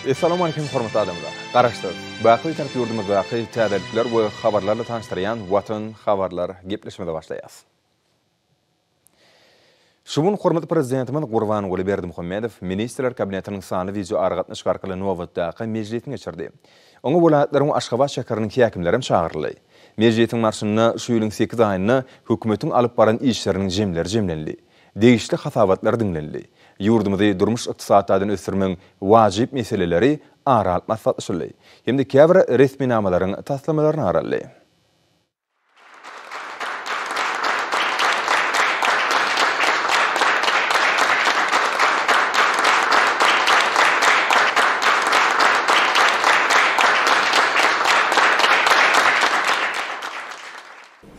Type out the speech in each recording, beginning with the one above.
Essalawmaleýkim hormatly adamlar! Garaşsyz, baky Bitarap ýurdumyzdaky täzelikler we habarlarla tanyşdyrýan Watan habarlar gepleşigimize başlaýas. Şu gün hormatly Prezidentimiz Gurbanguly Berdimuhamedow Ministrler Kabinetiniň sanly wideoaragatnaşyk arkaly nobatdaky mejlisini geçirdi. Oňa welaýatlaryň we Aşgabat şäheriniň häkimleri hem çagyryldy. Mejlisiň barşynda şu ýylyň sekiz aýynda hökümetiň alyp baran işleriniň jemleri jemlenildi. Degişli hasabatlar diňlenildi. Ýurdumyzy durmuş-ykdysady taýdan ösdürmegiň wajyp meseleleri ara alyp maslahatlaşyldy hem-de käbir resminamalaryň taslamalaryna garaldy.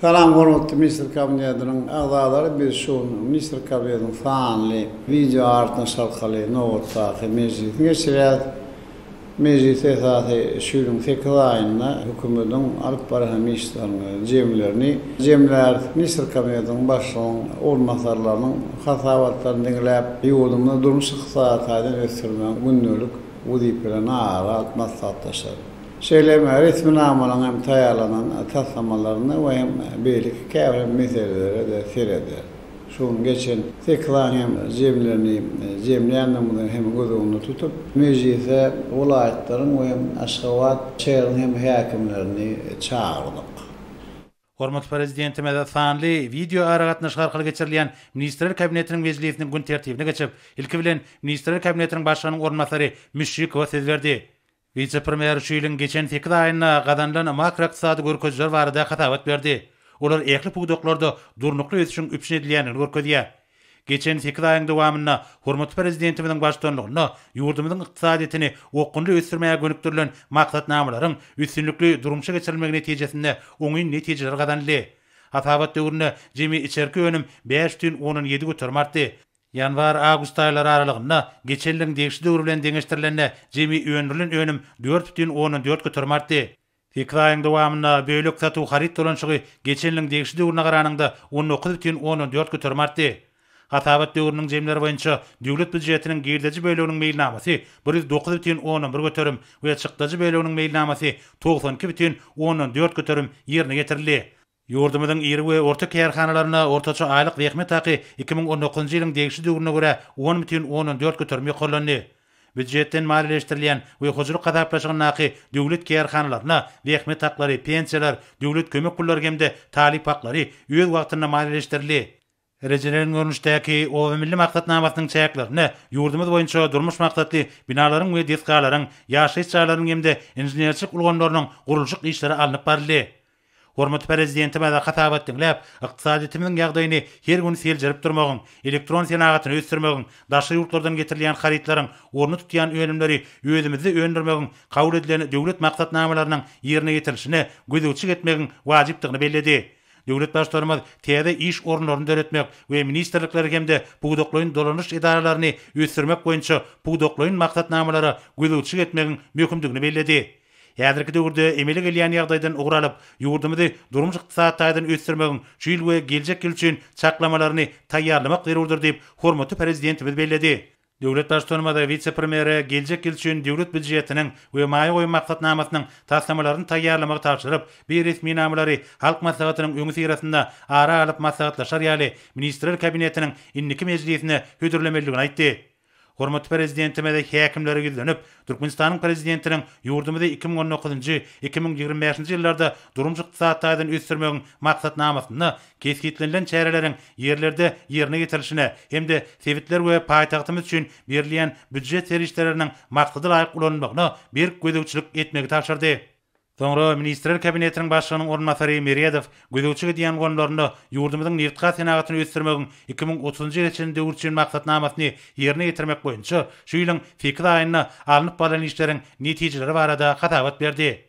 Salam hormatly Ministr Kabinetiniň agzalary biz şu gün Ministr Kabinetiniň sanly wideo aragatnaşyk arkaly nobatdaky mejlisini geçirýäris. Mejlis esasy şu ýylyň sekiz aýynda hökümetiň alyp baran işleriniň jemlerini jemläris. Ministr Kabinetiniň başlygynyň orunbasarlarynyň hasabatlaryny diňläp, ýurdumyzy durmuş-ykdysady taýdan ösdürmegiň gündelik wezipelerini ara alyp maslahatlaşarys. Şeýle hem resminamalaryň hem taýýarlanan taslamalaryna we hem beýleki käbir meselelere-de sereder. Şu gün geçen sekiz aýyň hem jemlerini jemländigimizi hem göz öňünde tutup, mejlise welaýatlaryň we Aşgabat şäheriniň hem häkimlerini çagyrdyk. Hormatly Prezidentimiz sanly wideoaragatnaşyk arkaly geçirilýän Ministrler Kabinetiniň mejlisiniň gün tertibine geçip, ilki bilen Ministrler Kabinetiniň Başlygynyň orunbasary Müşşikowa söz berdi. Wise-premýer şu ýylyň geçen sekiz aýynda gazanylan makroykdysady görkezijiler barada hasabat berdi. Olar ähli pudaklarda durnukly ösüşiň üpjün edilýändigini görkezýär. Geçen sekiz aýyň dowamynda hormatly Prezidentimiziň baştutanlygynda ýurdumyzyň ykdysadyýetini okgunly ösdürmäge gönükdirilen maksatnamalaryň üstünlikli durmuşa geçirilmegi netijesinde oňyn netijeler gazanyldy. Hasabat döwründe jemi içerki önüm 5,7 göterim artdy. Ýanwar-awgust aýlary aralygynda geçen ýylyň degişli döwri bilen deňeşdirilende jemi öndürilen önüm 4,4 göterim artdy. Sekiz aýyň dowamynda bölek satuw haryt dolanyşygy geçen ýylyň degişli döwrüne garanyňda 19,4 göterim artdy. Hasabat döwrüniň jemleri boýunça döwlet býujetiniň girdeji böleginiň meýilnamasy 109,1 göterim we çykdajy böleginiň meýilnamasy 92,4 göterim ýerine ýetirildi. Ýurdumyzyň iri we orta kärhanalarynda ortaça aýlyk zähmet haky 2019-njy ýylyň degişli döwrüne görä 10,4 göterim ýokarlandy. Býujetden maliýeleşdirilýän we hojalyk hasaplaşygyndaky döwlet kärhanalarynda zähmet haklary, pensiýalar, döwlet kömek pullary hem-de talyp haklary öz wagtynda maliýeleşdirildi. Rejelenen görnüşdäki Oba milli maksatnamasynyň çäklerinde ýurdumyz boýunça durmuş maksatly binalaryň we desgalaryň, ýaşaýyş jaýlarynyň hem-de inženerçilik ulgamlarynyň gurluşyk işleri alnyp baryldy. Hormatly Prezidentimiz hasabat diňläp, ykdysadyýetimiziň ýagdaýyny her gün seljerip durmagyň, elektron senagatyny ösdürmegiň, daşary ýurtlardan getirilýän harytlaryň ornuny tutýan önümleri özümizde öndürmegiň kabul edilen döwlet maksatnamalarynyň ýerine ýetirilişine gözegçilik etmegiň wajypdygyny belledi. Döwlet Baştutanymyz täze iş orunlaryny döretmek we ministrlikleri hem-de pudaklaýyn dolanyş edaralaryny ösdürmek boýunça pudaklaýyn maksatnamalara gözegçilik etmegiň möhümdigini belledi. Häzirki döwürde emele gelýän ýagdaýdan ugur alyp, ýurdumyzy durmuş-ykdysady taýdan ösdürmegiň şu ýyl we geljek ýyl üçin çaklamalaryny taýýarlamak zerurdyr diýip, hormatly Prezidentimiz belledi. Döwlet Baştutanymyz wise-premýere geljek ýyl üçin döwlet býujetiniň we maýa goýum maksatnamasynyň taslamalaryny taýýarlamagy tabşyryp, bu resminamalary Halk Maslahatynyň öňüsyrasynda ara alyp maslahatlaşar ýaly Ministrler Kabinetiniň indiki mejlisine hödürlemelidigini aýtdy. Hormatly Prezidentimiz häkimlere ýüzlenip, Türkmenistanyň Prezidentiniň ýurdumyzy 2019-njy, 2025-nji ýyllarda durmuş-ykdysady taýdan ösdürmegiň Maksatnamasynda kesgitlenilen çäreleriň ýerlerde ýerine ýetirilişine hem-de sebitler we paýtagtymyz üçin berilýän býujet serişdeleriniň maksada laýyk ulanylmagyna berk gözegçilik etmegi tabşyrdy. Soňra Ministrler Kabinetiniň Başlygynyň orunbasary Meredow gözegçilik edýän ulgamlarynda ýurdumyzyň nebitgaz senagatyny ösdürmegiň 2030-njy ýyla çenli döwür üçin maksatnamasyny ýerine ýetirmek boýunça şu ýylyň sekiz aýynda alnyp barlan işleriň netijeleri barada hasabat berdi.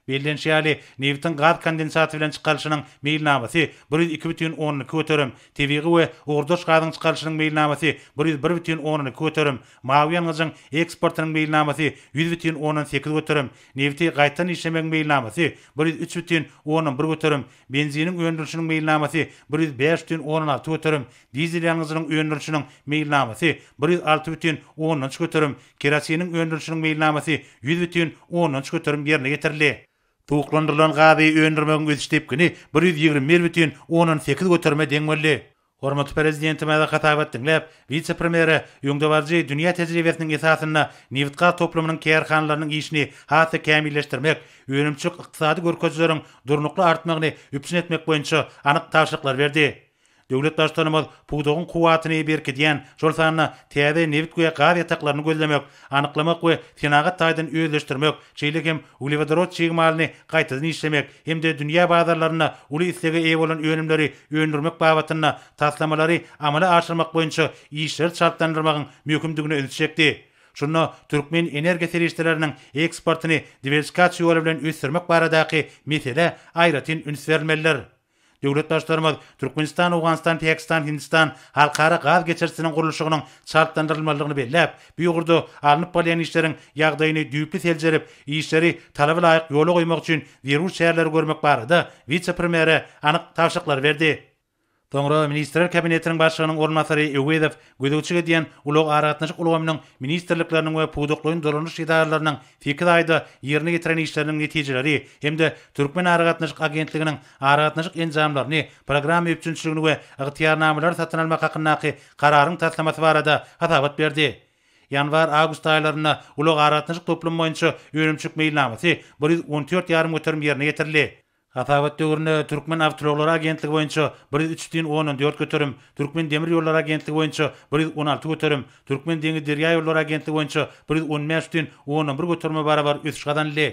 Bellenişi ýaly, nebitiň gaz kondensaty bilen çykarylyşynyň meýilnamasy 102 bütin ondan 2%, tebigy we ugurdaş gazyň çykarylyşynyň meýilnamasy 101 bütin ondan 2%, mawy ýangyjyň eksportynyň meýilnamasy 100 bütin ondan 8%, nebiti gaýtadan işlemegiň meýilnamasy 103 bütin ondan 1%, benziniň öndürilişiniň meýilnamasy 105 bütin ondan 6%, dizel ýangyjynyň öndürilişiniň meýilnamasy 106 bütin ondan 3%, Kerosiniň öndürilişiniň meýilnamasy 100 bütin ondan 3% ýerine ýetirildi. Suwuklandyrylan gazy öndürmegiň ösüş depgini 121 bütin ondan 8 göterime deň boldy. Hormatly Prezidentimize hasabat diňläp, wise-premýere öňdebaryjy dünýä tejribesiniň esasynda nebitgaz toplumynyň kärhanalarynyň işini has-da kämilleşdirmek, önümçilik-ykdysady görkezijileriň durnukly artmagyny üpjün etmek boýunça anyk tabşyryklary berdi. Döwlet Baştutanymyz pudagyň kuwwatyny berkidýän, şol sanda täze nebit we gaz ýataklaryny gözlemek, anyklamak we senagat taýdan özleşdirmek, şeýle hem uglewodorod çig malyny gaýtadan işlemek hem-de dünýä bazarlarynda uly islege eýe bolan önümleri öndürmek babatynda taslamalary amala aşyrmak boýunça işleri çaltlandyrmagyň möhümdigine ünsi çekdi. Şunda türkmen energiýa serişdeleriniň eksportyny diwersifikasiýa ýoly bilen ösdürmek baradaky meselä aýratyn üns berilmelidir. Döwlet Baştutanymyz Türkmenistan, Owganystan, Pakistan, Hindistan halkara gaz geçirijisiniň gurluşygynyň çaltlandyrylmalydygyny belläp, bu ugurda alnyp barylýan işleriň ýagdaýyny düýpli seljerip, işleri talaba laýyk ýola goýmak üçin zerur çäreleri görmek barada wise-premýere anyk tabşyryklary berdi. Soňra Ministrler Kabinetiniň Başlygynyň orunbasary Öwezow gözegçilik edýän ulag-aragatnaşyk ulgamynyň ministrlikleriniň we pudaklaýyn dolanyş edaralarynyň sekiz aýda ýerine ýetiren işleriniň netijeleri hem-de Türkmenaragatnaşyk agentliginiň aragatnaşyk enjamlaryny, programma üpjünçiligini we ygtyýarnamalary satyn almak hakyndaky Kararyň taslamasy barada hasabat berdi. Ýanwar-awgust aýlarynda ulag-aragatnaşyk toplumy boýunça önümçilik meýilnamasy 114 ýarym göterim ýerine ýetirildi. Hasabat döwründe Türkmenawtoulaglary agentligi boýunça 103 bütin ondan 4 göterim, Türkmendemirýollary agentligi boýunça 116 göterim, Türkmendeňizderýaýollary agentligi boýunça 115 bütin ondan 1 göterime barabar ösüş gazanyldy.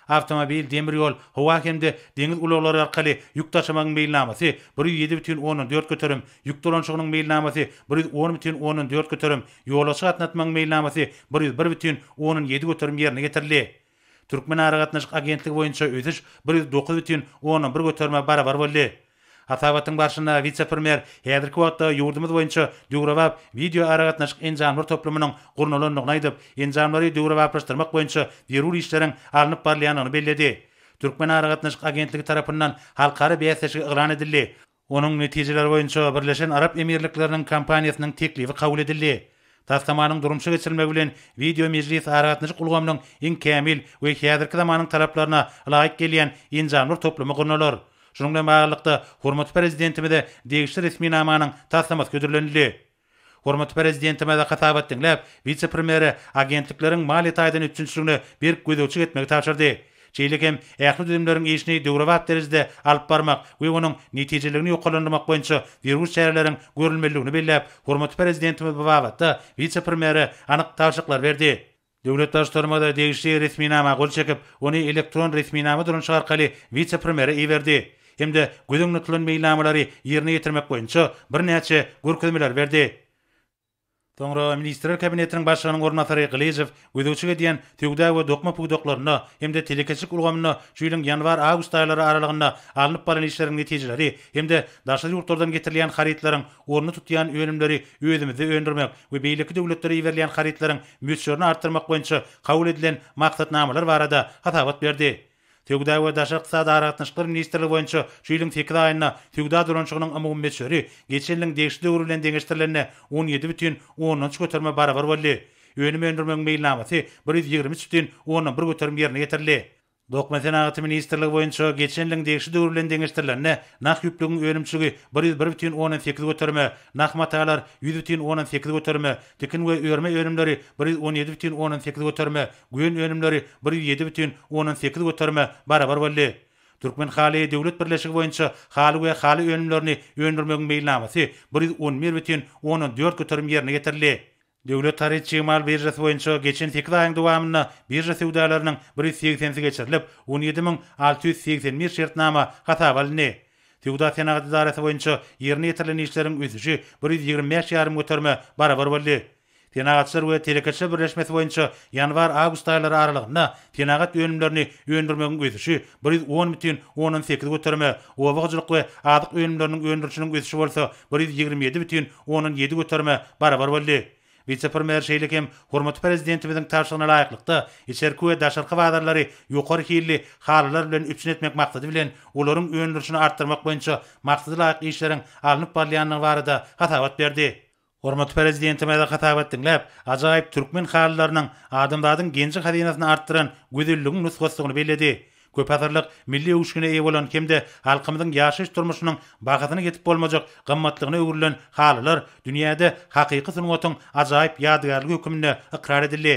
Awtomobil, demir ýol, howa hem-de deňiz ulaglary arkaly ýük daşamagyň meýilnamasy 107 bütin ondan 4 göterim, ýük dolanyşygynyň meýilnamasy 110 bütin ondan 4 göterim, ýolagçy gatnatmagyň meýilnamasy 101 bütin ondan 7 göterim ýerine ýetirildi. Türkmenaragatnaşyk agentligi boýunça ösüş 109 bütin ondan bir göterime barabar boldy. Hasabatyň barşynda wise-premýer häzirki wagtda ýurdumyz boýunça döwrebap wideoaragatnaşyk enjamlar toplumynyň gurnalandygyny aýdyp, enjamlary döwrebaplaşdyrmak boýunça zerur işleriň alnyp barylýandygyny belledi. Türkmenaragatnaşyk agentligi tarapyndan halkara bäsleşigi yglan edildi. Onuň netijeleri boýunça Birleşen Arap Emirlikleriniň kompaniýasynyň teklibi kabul edildi. Taslamanyň durmuşa geçirilmegi bilen wideo-mejlis aragatnaşyk ulgamynyň iň kämil we häzirki zamanyň talaplaryna laýyk gelýän enjamlar toplumy gurnalar. Şunuň bilen baglylykda, hormatly Prezidentimize degişli resminamanyň taslamasy hödürlenildi. Hormatly Prezidentimiz hasabat diňläp, wise-premýere agentlikleriň maliýe taýdan üpjünçiligine berk gözegçilik etmegi tabşyrdy. Şeýle hem ähli düzümleriň işini döwrebap derejede alyp barmak we onuň netijeliligini ýokarlandyrmak boýunça zerur çäreleriň görülmelidigini belläp, hormatly Prezidentimiz bu babatda wise-premýere anyk tabşyryklary berdi. Döwlet Baştutanymyz degişli resminama gol çekip, ony elektron resminama dolanyşygy arkaly wise-premýere iberdi hem-de göz öňünde tutulan meýilnamalary ýerine ýetirmek boýunça birnäçe görkezmeleri berdi. Soňra Ministrler Kabinetiniň Başlygynyň orunbasary Gylyjow gözegçilik edýän söwda we dokma pudaklarynda hem-de telekeçilik ulgamynda şu ýylyň ýanwar-awgust aýlary aralygynda alnyp barlan işleriň netijeleri hem-de daşary ýurtlardan getirilýän harytlaryň ornuny tutýan önümleri özümizde öndürmek we beýleki döwletlere iberilýän harytlaryň möçberini artdyrmak boýunça kabul edilen maksatnamalar barada hasabat berdi. Söwda we daşary ykdysady aragatnaşyklar ministrligi boýunça şu ýylyň sekiz aýynda söwda dolanyşygynyň umumy möçberi geçen ýylyň degişli döwri bilen deňeşdirilende 17 bütin ondan üç göterime barabar boldy. Önüm öndürmegiň meýilnamasy 123 bütin ondan bir göterim ýerine ýetirildi. Dokma senagaty ministrligi boýunça geçen ýylyň degişli döwri bilen deňeşdirilende, nah ýüplügiň önümçiligi 101 bütin ondan 8 göterime, nah matalar 100 bütin ondan 8 göterime, tikin we örme önümleri 117 bütin ondan 8 göterime, gön önümleri 107 bütin ondan 8 göterime barabar boldy. Türkmenhaly döwlet birleşigi boýunça haly we haly önümlerini öndürmegiň meýilnamasy 111 bütin ondan 4 göterim ýerine ýetirildi. Döwlet haryt-çig mal biržasy boýunça geçen sekiz aýyň dowamynda birža söwdalarynyň 180-si geçirilip, 17 681 şertnama hasaba alyndy. Söwda-senagat edarasy boýunça ýerine ýetirilen işleriň ösüşi 125 ýarym göterime barabar boldy. Senagatçylar we telekeçiler birleşmesi boýunça ýanwar-awgust aýlary aralygynda senagat önümlerini öndürmegiň ösüşi 110,8 göterime, oba hojalyk we azyk önümleriniň öndürilişiniň ösüşi bolsa 127,7 göterime barabar boldy. Wise-premýer şeýle hem hormatly Prezidentimiziň tabşyrygyna laýyklykda, içerki we daşarky bazarlary ýokary hilli halylar bilen üpjün etmek maksady bilen, olaryň öndürilişini artdyrmak boýunça maksada laýyk işleriň alnyp barylýandygy barada hasabat berdi. Hormatly Prezidentimiz hasabat diňläp, ajaýyp türkmen halylarynyň adamzadyň genji-hazynasyny artdyran gözelligiň nusgasydygyny belledi. Köpasyrlyk milli öwüşgine eýe bolan hem-de halkymyzyň ýaşaýyş-durmuşynyň bahasyna ýetip bolmajak gymmatlygyna öwrülen halylar dünýäde hakyky sungatyň ajaýyp ýadygärligi hökmünde ykrar edildi.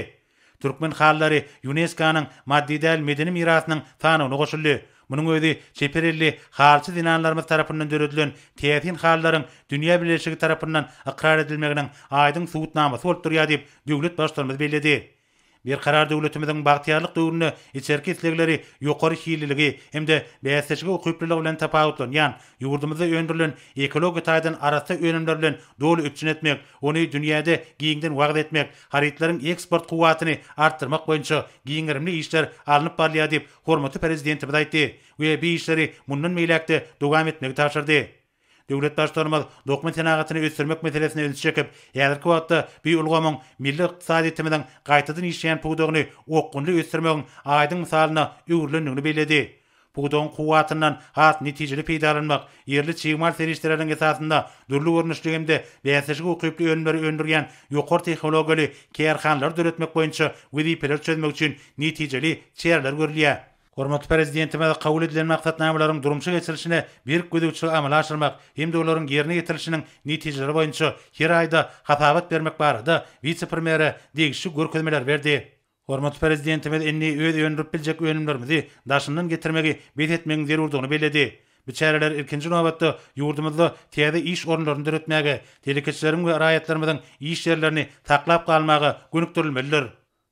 Türkmen halylary ÝUNESKO-nyň maddy däl medeni mirasynyň sanawyna goşuldy. Munuň özi çeper elli halyçy zenanlarymyz tarapyndan döredilen täsin halylaryň dünýä bileleşigi tarapyndan ykrar edilmeginiň aýdyň subutnamasy bolup durýar diýip, döwlet Baştutanymyz belledi. Berkarar döwletimiziň bagtyýarlyk döwründe içerki islegleri ýokary hilliligi hem-de bäsleşige ukyplylygy bilen tapawutlanýan, ýurdumyzda öndürilen ekologiýa taýdan arassa önümler bilen doly üpjün etmek, ony dünýäde giňden wagyz etmek, harytlaryň eksport kuwwatyny artdyrmak boýunça giň gerimli işler alnyp barylýar diýip, hormatly Prezidentimiz aýtdy we bu işleri mundan beýläk-de dowam etmegi tabşyrdy. Döwlet Baştutanymyz dokma senagatyny ösdürmek meselesine ünsi çekip, häzirki wagtda bu ulgamyň milli ykdysadyýetimiziň gaýtadan işleýän pudagyny okgunly ösdürmegiň aýdyň mysalyna öwrülendigini belledi. Pudagyň kuwwatyndan has netijeli peýdalanmak, ýerli çig mal serişdeleriniň esasynda dürli görnüşli hem-de bäsleşige ukyply önümleri öndürýän ýokary tehnologiýaly kärhanalary döretmek boýunça wezipeleri çözmek üçin netijeli çäreler görülýär. Hormatly Prezidentimiz kabul edilen maksatnamalaryň durmuşa geçirilişine berk gözegçiligi amala aşyrmak hem-de olaryň ýerine ýetirilişiniň netijeleri boýunça her aýda hasabat bermek barada wise-premýere degişli görkezmeleri berdi. Hormatly Prezidentimiz indi öz öndürip biljek önümlerimizi daşyndan getirmegi bes etmegiň zerurdygyny belledi. Bu çäreler ilkinji nobatda ýurdumyzda täze iş orunlaryny döretmäge, telekeçileriň we raýatlarymyzyň iş ýerlerini saklap galmaga gönükdirilmelidir.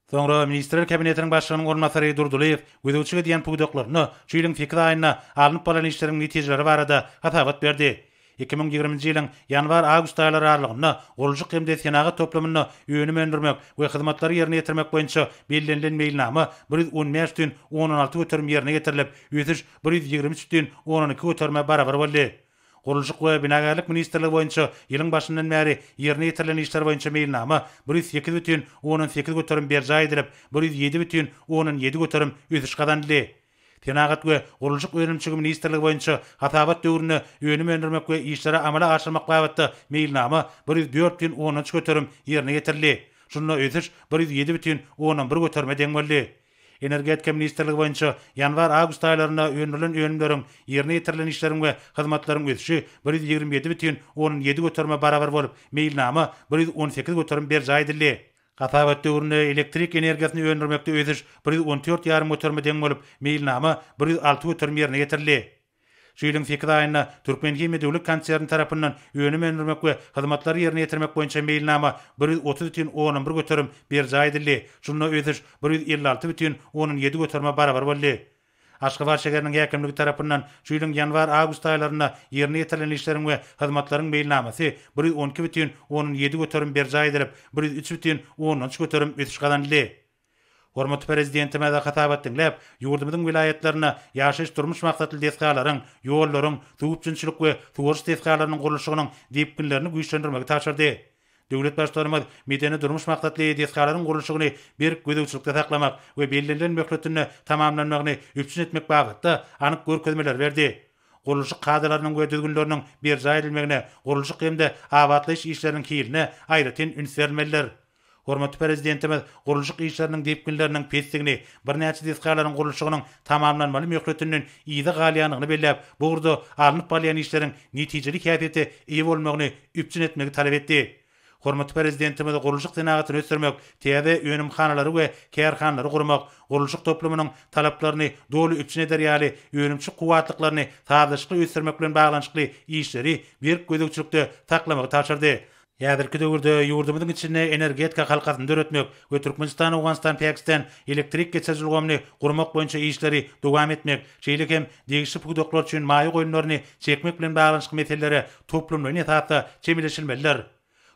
Soňra Ministrler Kabinetiniň Başlygynyň orunbasary Durdylyýew gözegçilik edýän pudaklarynda şu ýylyň sekiz aýynda alnyp barlan işleriň netijeleri barada hasabat berdi. 2020-nji ýylyň ýanwar-awgust aýlary aralygynda gurluşyk hem-de senagat toplumynda önüm öndürmek we hyzmatlary ýerine ýetirmek boýunça bellenilen meýilnama 115 bütin ondan alty göterim ýerine ýetirilip, ösüş 123 bütin ondan iki göterime barabar boldy. Gurluşyk we binagärlik ministrligi boýunça ýylyň başyndan bäri ýerine ýetirilen işler boýunça meýilnama 108 bütin ondan 8 göterim berjaý edilip, 107 bütin ondan 7 göterim ösüş gazanyldy. Senagat we gurluşyk önümçigi ministrligi boýunça hasabat döwründe önüm öndürmek we işleri amala aşyrmak babatda meýilnama 104 bütin ondan 3 göterim ýerine ýetirildi. Şunda ösüş 107 bütin ondan 1 göterime deň boldy. Energetika ministrligi boýunça ýanwar-awgust aýlarynda öndürilen önümleriň, ýerine ýetirilen işleriň we hyzmatlaryň ösüşi 127 bütin ondan 7 göterime barabar bolup, meýilnama 118 göterim berjaý edildi. Hasabat döwründe elektrik energiýasyny öndürmekde ösüş 114 ýarym göterime deň bolup, meýilnama 106 göterim ýerine ýetirildi. Şu ýylyň sekiz aýynda Türkmenhimiýa döwlet konserni tarapyndan önüm öndürmek we hyzmatlary ýerine ýetirmek boýunça meýilnama 130 bütin ondan bir göterim berjaý edildi. Şunda ösüş 156 bütin ondan ýedi göterime barabar boldy. Aşgabat şäheriniň häkimligi tarapyndan şu ýylyň ýanwar-awgust aýlarynda ýerine ýetirilen işleriň we hyzmatlaryň meýilnamasy 112 bütin ondan ýedi göterim berjaý edilip, 103 bütin ondan üç göterim ösüş gazanyldy. Hormatly Prezidentimiz hasabat diňläp, ýurdumyzyň welaýatlarynda ýaşaýyş-durmuş maksatly desgalaryň, ýollaryň, suw üpjünçilik we suwaryş desgalarynyň gurluşygynyň depginlerini güýçlendirmegi tabşyrdy. Döwlet Baştutanymyz medeni-durmuş maksatly desgalaryň gurluşygyny berk gözegçilikde saklamak we bellenilen möhletinde tamamlanmagyny üpjün etmek babatda anyk görkezmeleri berdi. Gurluşyk kadalarynyň we düzgünleriniň berjaý edilmegine, gurluşyk hem-de abatlaýyş işleriniň hiline aýratyn üns berilmelidir. Hormatly Prezidentimiz gurluşyk işleriniň depginleriniň pesdigini, birnäçe desgalaryň gurluşygynyň tamamlanmaly möhletinden yza galýandygyny belläp, bu ugurda alnyp barylýan işleriň netijeli häsiýete eýe bolmagyny üpjün etmegi talap etdi. Hormatly Prezidentimiz gurluşyk senagatyny ösdürmek, täze önümhanalary we kärhanalary gurmak, gurluşyk toplumynyň talaplaryny doly üpjün eder ýaly önümçilik kuwwatlyklaryny sazlaşykly ösdürmek bilen baglanyşykly işleri berk gözegçilikde saklamagy tabşyrdy. Häzirki döwürde ýurdumyzyň içinde energetika halkasyny döretmek we Türkmenistan-Owganystan-Pakistan elektrik geçiriji ulgamyny gurmak boýunça işleri dowam etmek, şeýle hem degişli pudaklar üçin maýa goýumlaryny çekmek bilen baglanyşykly meselelere toplumlaýyn esasda çemeleşilmelidir.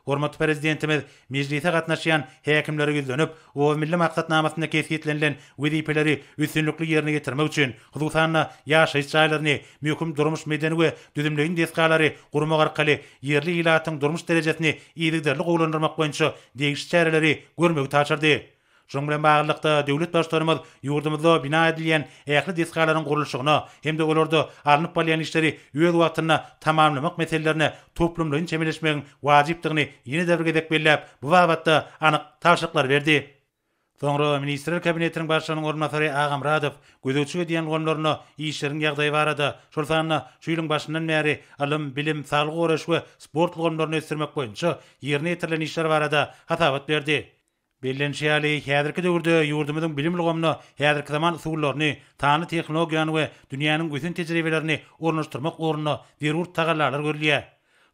Hormatly Prezidentimiz mejlise gatnaşýan häkimlere ýüzlenip, Oba milli maksatnamasynda kesgitlenilen wezipeleri üstünlikli ýerine ýetirmek üçin, hususan-da, ýaşaýyş jaýlaryny, möhüm durmuş-medeni we düzümleýin desgalary gurmak arkaly ýerli ilatyň durmuş derejesini yzygiderli gowulandyrmak boýunça degişli çäreleri görmegi tabşyrdy. Şunuň bilen baglylykda, döwlet Baştutanymyz ýurdumyzda bina edilýän ähli desgalaryň gurluşygyna hem-de olarda alnyp barylýan işleri öz wagtynda tamamlamak meselelerine toplumlaýyn çemeleşmegiň wajypdygyny ýene-de bir gezek belläp, bu babatda anyk tabşyryklary berdi. Soňra Ministrler Kabinetiniň Başlygynyň orunbasary Agamyradow gözegçilik edýän ulgamlarynda işleriň ýagdaýy barada, şol sanda şu ýylyň başyndan bäri ylym, bilim, saglygy goraýyş we sport ulgamlaryny ösdürmek boýunça ýerine ýetirilen işler barada hasabat berdi. Bellenişi ýaly, häzirki döwürde ýurdumyzyň bilim ulgamyna häzirki zaman usullaryny, sanly tehnologiýany we dünýäniň ösen tejribelerini ornaşdyrmak ugrunda zerur tagallalar görülýär.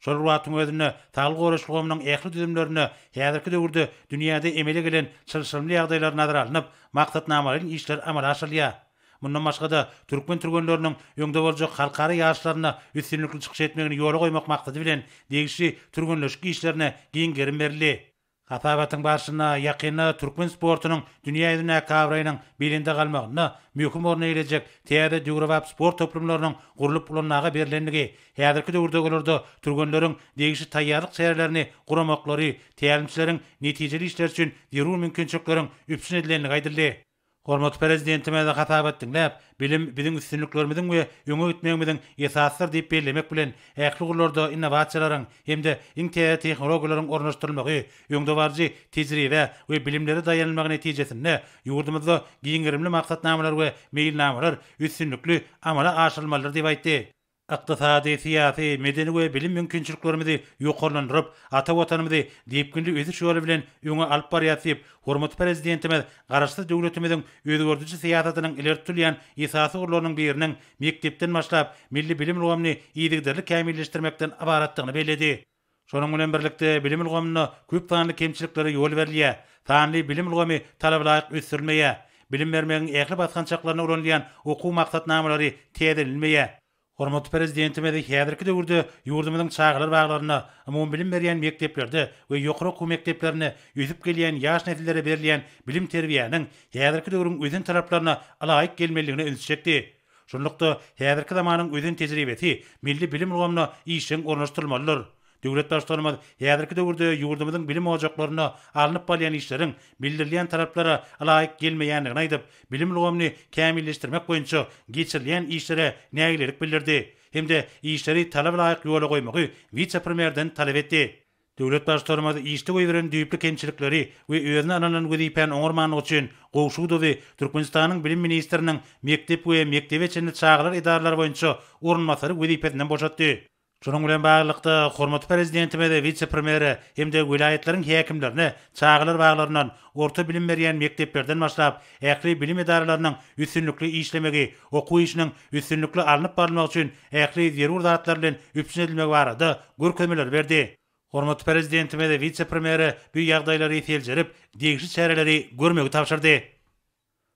Şol bir wagtyň özünde, saglygy goraýyş ulgamynyň ähli düzümlerinde häzirki döwürde dünýäde emele gelen çylşyrymly ýagdaýlar nazara alnyp, maksatnamalaýyn işler amala aşyrylýar. Mundan başga-da, türkmen türgenleriniň öňde boljak halkara ýaryşlarynda üstünlikli çykyş etmegini ýola goýmak maksady bilen, degişli türgenleşik işlerine giň gerim berildi. Hasabatyň barşynda ýakynda türkmen sportunyň dünýä ýüzündäki abraýynyň belende galmagynda möhüm orun eýelejek täze döwrebap sport toplumlarynyň gurlup ulanmaga berlendigi, häzirki döwürde olarda türgenleriň degişli taýýarlyk çärelerini guramaklary, tälimçileriň netijeli işleri üçin zerur mümkinçilikleriň üpjün edilendigi aýdyldy. Hormatly Prezidentimiz hasabat diňläp, Bilim biziň üstünliklerimiziň we öňe gitmegimiziň esasydyr diýip bellemek bilen, ähli ugurlarda innowasiýalaryň hem-de iň täze tehnologiýalaryň ornaşdyrylmagy, öňdebaryjy tejribä we bilimlere daýanylmagy netijesinde ýurdumyzda giň gerimli maksatnamalar we meýilnamalar üstünlikli amala aşyrylmalydyr diýip aýtdy. Ykdysady, syýasy, medeni we bilim mümkinçiliklerimizi ýokarlandyryp, ata Watanymyzy depginli ösüş ýoly bilen öňe alyp barýarys diýip, hormatly Prezidentimiz Garaşsyz döwletimiziň özgerdiji syýasatynyň ileri tutulýan esasy ugurlarynyň biriniň mekdepden başlap, milli bilim ulgamyny yzygiderli kämilleşdirmekden ybaratdygyny belledi. Şonuň bilen birlikde, bilim ulgamynda köp sanly kemçiliklere ýol berilýär, sanly bilim ulgamy talabalaýyk ösdürilmeýär, bilim bermegiň ähli basgançaklarynda ulanylýan okuw maksatnamalary täzelenilmeýär. Hormatly Prezidentimiz häzirki döwürde ýurdumyzyň çagalar baglarynda, umumybilim berýän mekdeplerde we ýokary okuw mekdeplerinde ösüp gelýän ýaş nesillere berilýän bilim-terbiýäniň häzirki döwrüň ösen talaplaryna ylaýyk gelmelidigine ünsi çekdi. Şunlukda, häzirki zamanyň ösen tejribesi milli bilim ulgamyna işjeň ornaşdyrylmalydyr. Döwlet Baştutanymyz häzirki döwürde ýurdumyzyň bilim ojaklarynda alnyp barylýan işleriň bildirilýän talaplara ylaýyk gelmeýändigini aýdyp, bilim ulgamyny kämilleşdirmek boýunça geçirilýän işlere nägilelik bildirdi hem-de işleri talaba laýyk ýola goýmagy wise-premýerden talap etdi. Döwlet Baştutanymyz işde goýberen düýpli kemçilikleri we özüne ynanan wezipäni oňarmanlygy üçin Gowşudowy Türkmenistanyň bilim ministriniň mekdep we mekdebe çenli çagalar edaralary boýunça orunbasary wezipesinden boşatdy. Şunuň bilen baglylykda, hormatly Prezidentimiz wise-premýere hem-de welaýatlaryň häkimlerine çagalar baglaryndan, orta bilim berýän mekdeplerden başlap, ähli bilim edaralarynyň üstünlikli işlemegi, okuw işiniň üstünlikli alnyp barylmagy üçin ähli zerur zatlar bilen üpjün edilmegi barada görkezmeleri berdi. Hormatly Prezidentimiz wise-premýere bu ýagdaýlary seljerip, degişli çäreleri görmegi tabşyrdy.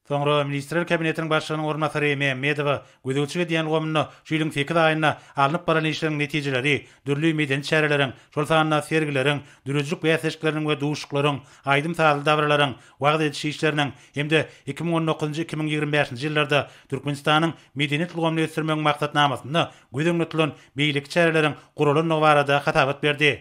Soňra Ministrler Kabinetiniň Başlygynyň orunbasary Mämmedowa gözegçilik edýän ulgamynda şu ýylyň sekiz aýynda alnyp barlan işleriň netijeleri, dürli medeni çäreleriň, şol sanda sergileriň, döredijilik bäsleşikleriniň we duşuşyklaryň, aýdym-sazly dabaralaryň, wagyz ediş işleriniň hem-de 2019-njy, 2025-nji ýyllarda Türkmenistanyň medeniýet ulgamyny ösdürmegiň maksatnamasynda göz öňünde tutulan beýleki çäreleriň guralandygy barada hasabat berdi.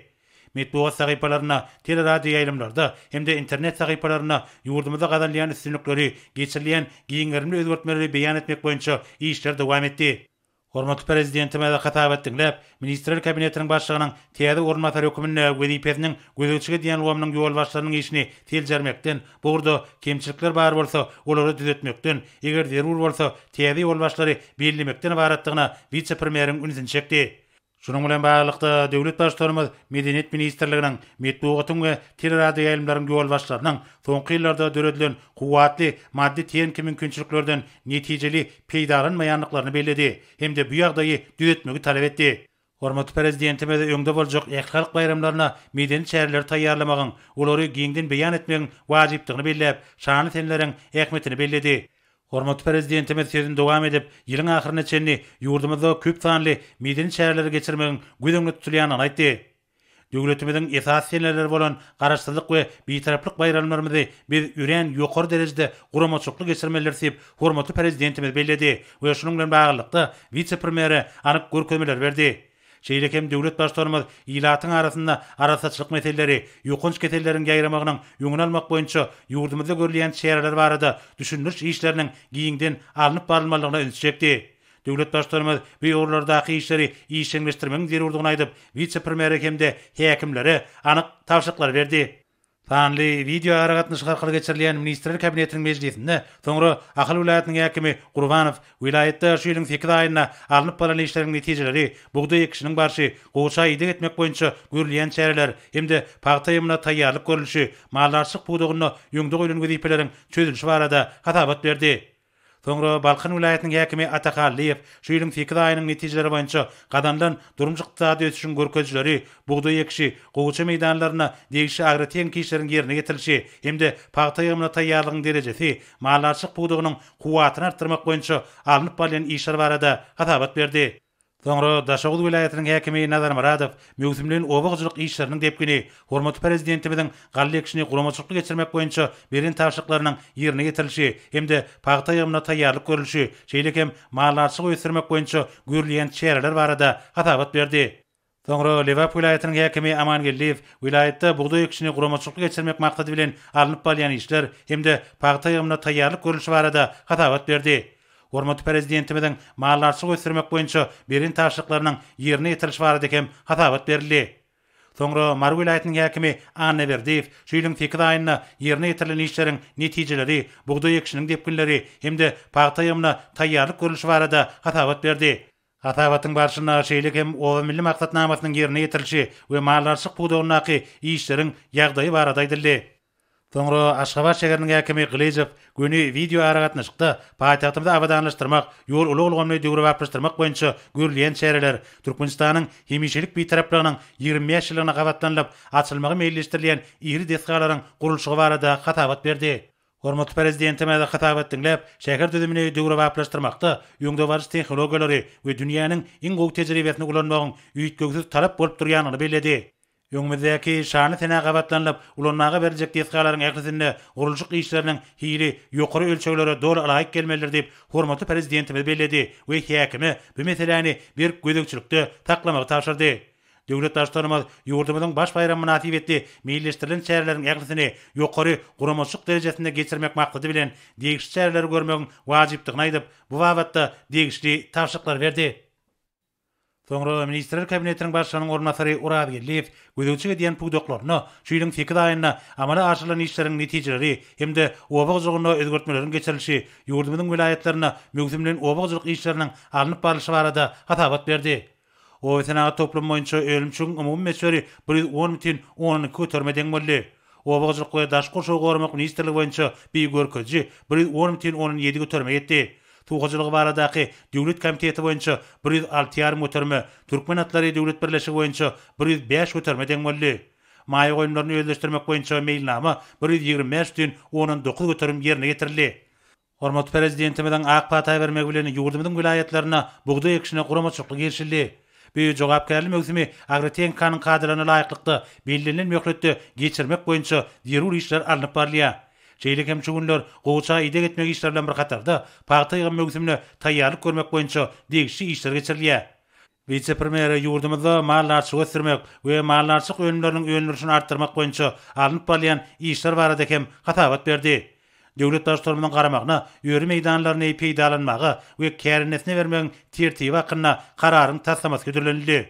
Metbugat sahypalarynda, teleradioýaýlymlarda hem-de internet sahypalarynda ýurdumyzda gazanylýan üstünlikleri, geçirilýän giň gerimli özgertmeleri beýan etmek boýunça işler dowam etdi. Hormatly Prezidentimiz hasabat diňläp, Ministrler Kabinetiniň Başlygynyň täze orunbasary hökmünde wezipesiniň gözegçilik edýän ulgamynyň ýolbaşçylarynyň işini seljermekden, bu ugurda kemçilikler bar bolsa, olary düzetmekden, eger zerur bolsa, täze ýolbaşçylary bellemekden ybaratdygyna wise-premýeriň ünsüni çekdi. Şunuň bilen baglylykda, döwlet Baştutanymyz Medeniýet ministrliginiň, metbugatyň we teleradioýaýlymlaryň ýolbaşçylarynyň soňky ýyllarda döredilen kuwwatly maddy-tehniki mümkinçiliklerden netijeli peýdalanmaýandyklaryny belledi hem-de bu ýagdaýy düzetmegi talap etdi. Hormatly Prezidentimiz öňde boljak ählihalk baýramlaryna medeni çäreleri taýýarlamagyň, olary giňden beýan etmegiň wajypdygyny belläp, şanly seneleriň ähmiýetini belledi. Hormatly Prezidentimiz sözüni dowam edip, ýylyň ahyryna çenli ýurdumyzda köp sanly medeni çäreleri geçirmegiň göz öňünde tutulýandygyny aýtdy. Döwletimiziň esasy seneleri bolan Garaşsyzlyk we Bitaraplyk baýramlarymyzy biz örän ýokary derejede guramaçylykly geçirmelidiris diýip, hormatly Prezidentimiz belledi we şunuň bilen baglylykda, wise-premýere anyk görkezmeleri berdi. Şeýle hem döwlet Baştutanymyz ilatyň arasynda arassaçylyk meseleleri, ýokanç keselleriň ýaýramagynyň öňüni almak boýunça ýurdumyzda görülýän çäreler barada düşündiriş işleriniň giňden alnyp barylmalydygyna ünsi çekdi. Döwlet Baştutanymyz bu ugurlardaky işleri işjeňleşdirmegiň zerurdygyny aýdyp, wise-premýere hem-de häkimlere anyk tabşyryklary berdi. Sanly wideoaragatnaşyk arkaly geçirilýän Ministrler Kabinetiniň mejlisinde soňra Ahal welaýatynyň häkimi Gurbanow welaýatda şu ýylyň sekiz aýynda alnyp barlan işleriň netijeleri, bugdaý ekişiniň barşy, gowaça ideg etmek boýunça görülýän çäreler hem-de pagta ýygymyna taýýarlyk görlüşi, maldarçylyk pudagynda öňde goýlan wezipeleriň çözülişi barada hasabat berdi. Soňra Balkan welaýatynyň häkimi Ata Hallyýew şu ýylyň sekiz aýynyň netijeleri boýunça gazanylan durmuş-ykdysady ösüşiň görkezijileri, bugdaý ekişi, gowaça meýdanlarynda degişli agrotehniki işleriň ýerine ýetirilişi hem-de pagta ýygymyna taýýarlygyň derejesi, maldarçylyk pudagynyň kuwwatyny artdyrmak boýunça alnyp barylýan işler barada hasabat berdi. Soňra Daşoguz welaýatynyň häkimi Nazar Myradow möwsümleýin oba hojalyk işleriniň depgini, hormatly Prezidentimiziň galla ekişini guramaçylykly geçirmek boýunça beren tabşyryklarynyň ýerine ýetirilişi hem-de pagta ýygymyna taýýarlyk görlüşi, şeýle hem maldarçylygy ösdürmek boýunça görülýän çäreler barada hasabat berdi. Soňra Lebap welaýatynyň häkimi Aman Geldiýew welaýatda bugdaý ekişini guramaçylykly geçirmek maksady bilen alnyp barylýan işler hem-de pagta ýygymyna taýýarlyk görlüşi barada hasabat berdi. Hormatly Prezidentimiziň maldarçylygy ösdürmek boýunça beren tabşyryklarynyň ýerine ýetirilişi barada hem hasabat berildi. Soňra Mary welaýatynyň häkimi Anna Berdiýew şu ýylyň sekiz aýynda ýerine ýetirilen işleriň netijeleri, bugdaý ekişiniň depginleri hem-de pagta ýygymyna taýýarlyk görlüşi barada hasabat berdi. Hasabatyň barşynda şeýle hem Oba milli maksatnamasynyň ýerine ýetirilişi we maldarçylyk pudagyndaky işleriň ýagdaýy barada aýdyldy. Soňra Aşgabat şäheriniň häkimi Gylyjow göni wideoaragatnaşykda paýtagtymyzy abadanlaşdyrmak, ýol-ulag ulgamyny döwrebaplaşdyrmak boýunça görülýän çäreler, Türkmenistanyň hemişelik Bitaraplygynyň 25 ýyllygyna gabatlanylyp açylmagy meýilleşdirilýän iri desgalaryň gurluşygy barada hasabat berdi. Hormatly Prezidentimiz hasabat diňläp, şäher düzümini döwrebaplaşdyrmakda öňdebaryjy tehnologiýalary we dünýäniň iň gowy tejribesini ulanmagyň üýtgewsiz talap bolup durýandygyny belledi. Öňümizdäki şanly senä gabatlanylyp, ulanmaga beriljek desgalaryň ählisinde gurluşyk işleriniň hili ýokary ölçeglere doly ylaýyk gelmelidir diýip, hormatly Prezidentimiz belledi we häkime bu meseläni berk gözegçilikde saklamagy tabşyrdy. Döwlet Baştutanymyz ýurdumyzyň baş baýramy mynasybetli meýilleşdirilen çäreleriň ählisini ýokary guramaçylyk derejesinde geçirmek maksady bilen, degişli çäreleri görmegiň wajypdygyny aýdyp, bu babatda degişli tabşyryklary berdi. Soňra Ministrler Kabinetiniň Başlygynyň orunbasary Oraz Geldiýew gözegçilik edýän pudaklarynda şu ýylyň sekiz aýynda amala aşyrylan işleriň netijeleri hem-de oba hojalygynda özgertmeleriň geçirilişi, ýurdumyzyň welaýatlarynda möwsümleýin oba hojalyk işleriniň alnyp barlyşy barada hasabat berdi. Oba senagat toplumy boýunça önümçiligiň umumy möçberi 110,2 göterime deň boldy. Oba hojalyk we daşky gurşawy goramak ministrligi boýunça bi görkeziji 110,7 göterime ýetdi. Suw hojalygy baradaky döwlet komiteti boýunça 106 ýarym göterime, Türkmen atlary döwlet birleşigi boýunça 105 göterime deň boldy. Maýa goýumlaryny özleşdirmek boýunça meýilnama 125,9 göterim ýerine ýetirildi. Hormatly Prezidentimiziň ak pata bermegi bilen ýurdumyzyň welaýatlarynda bugdaý ekişine guramaçylykly girişildi. Bu jogapkärli möwsümi agrotehnikanyň kadalaryna laýyklykda bellenilen möhletde geçirmek boýunça zerur işler alnyp barylýar. Şeýle hem şu günler gowaça ideg etmek işleri bilen bir hatarda, pagta ýygym möwsümine taýýarlyk görmek boýunça degişli işler geçirilýär. Wise-premýere ýurdumyzda maldarçylygy ösdürmek we maldarçylyk önümleriniň öndürilişini artdyrmak boýunça alnyp barylýan işler barada hem hasabat berdi. Döwlet Baştutanymyzyň garamagyna öri meýdanlaryny peýdalanmaga we kärendesine bermegiň tertibi hakynda Kararyň taslamasy hödürlenildi.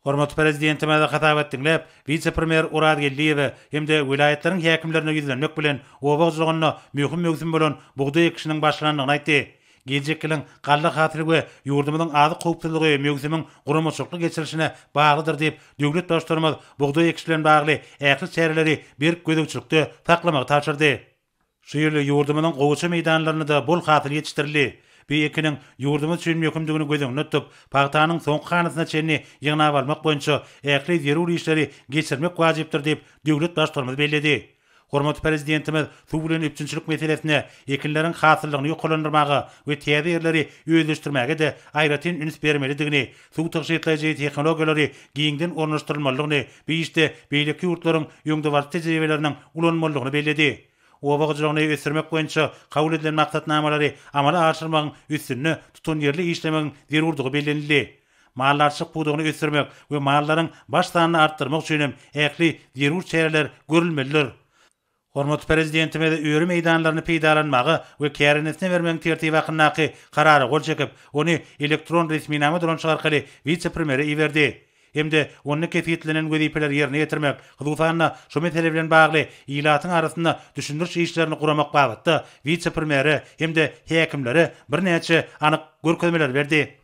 Hormatly Prezidentimiz hasabat diňläp, wise-premýer Oraz Geldiýewe hem-de welaýatlaryň häkimlerine ýüzlenmek bilen, oba hojalygynda möhüm möwsüm bolan bugdaý ekişiniň başlanandygyny aýtdy. Geljek ýylyň galla hasyly we ýurdumyzyň azyk howpsuzlygy möwsümiň guramaçylykly geçirilişine baglydyr diýip, döwlet Baştutanymyz bugdaý ekişi bilen bagly ähli çäreleri berk gözegçilikde saklamagy tabşyrdy. Şu ýyl ýurdumyzyň gowaça meýdanlarynda-da bol hasyl ýetişdirildi. Bu ekiniň ýurdumyz üçin möhümdigini göz öňünde tutup, pagtanyň soňky hanasyna çenli ýygnap almak boýunça ähli zerur işleri geçirmek wajypdyr diýip, döwlet Baştutanymyz belledi. Hormatly Prezidentimiz suw bilen üpjünçilik meselesine, ekinleriň hasyllygyny ýokarlandyrmaga we täze ýerleri özleşdirmäge-de aýratyn üns bermelidigini, suw tygşytlaýjy tehnologiýalary giňden ornaşdyrylmalydygyny, bu işde beýleki ýurtlaryň öňdebaryjy tejribeleriniň ulanylmalydygyny belledi. Oba hojalygyny ösdürmek boýunça kabul edilen maksatnamalary amala aşyrmagyň üstünde tutanýerli işlemegiň zerurdygy bellenildi. Maldarçylyk pudagyny ösdürmek we mallaryň baş sanyny artdyrmak üçin hem ähli zerur çäreler görülmelidir. Hormatly Prezidentimiz öri meýdanlaryny peýdalanmaga we kärendesine bermegiň tertibi hakyndaky Karara gol çekip, ony elektron resminama dolanyşygy arkaly wise-premýere iberdi hem-de onda kesgitlenen wezipeleri ýerine ýetirmek, hususan-da, şu mesele bilen bagly ilatyň arasynda düşündiriş işlerini guramak babatda wise-premýere hem-de häkimlere birnäçe anyk görkezmeleri berdi.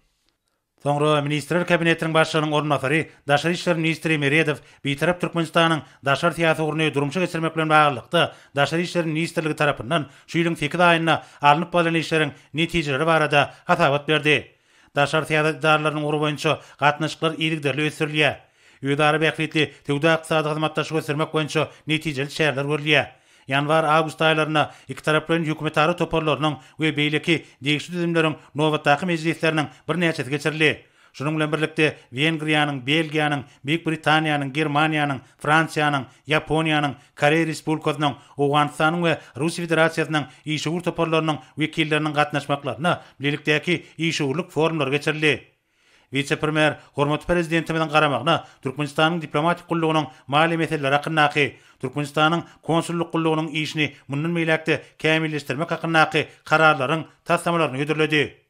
Soňra Ministrler Kabinetiniň Başlygynyň orunbasary, daşary işler ministri Meredow Bitarap Türkmenistanyň daşary syýasy ugruny durmuşa geçirmek bilen baglylykda, Daşary işler ministrligi tarapyndan şu ýylyň sekiz aýynda alnyp barlan işleriň netijeleri barada hasabat berdi. Daşary syýasat edaralarynyň ugry boýunça gatnaşyklar yzygiderli ösdürilýär. Özara bähbitli söwda-ykdysady hyzmatdaşlygy ösdürmek boýunça netijeli çäreler görülýär. Ýanwar-awgust aýlarynda ikitaraplaýyn hökümetara toparlarynyň we beýleki degişli düzümleriň nobatdaky mejlisleriniň birnäçesi geçirildi. Şunuň bilen birlikde, Wengriýanyň, Belgiýanyň, Beýik Britaniýanyň, Germaniýanyň, Fransiýanyň, Ýaponiýanyň, Koreýa Respublikasynyň, Owganystanyň we Russiýa Federasiýasynyň işewür toparlarynyň wekilleriniň gatnaşmaklarynda bilelikdäki işewürlik forumlary geçirildi. Wise-premýer hormatly Prezidentimiziň garamagyna Türkmenistanyň diplomatik gullugynyň maliýe meseleleri hakyndaky, Türkmenistanyň konsullyk gullugynyň işini mundan beýläk-de kämilleşdirmek hakyndaky Kararlaryň taslamalaryny hödürledi.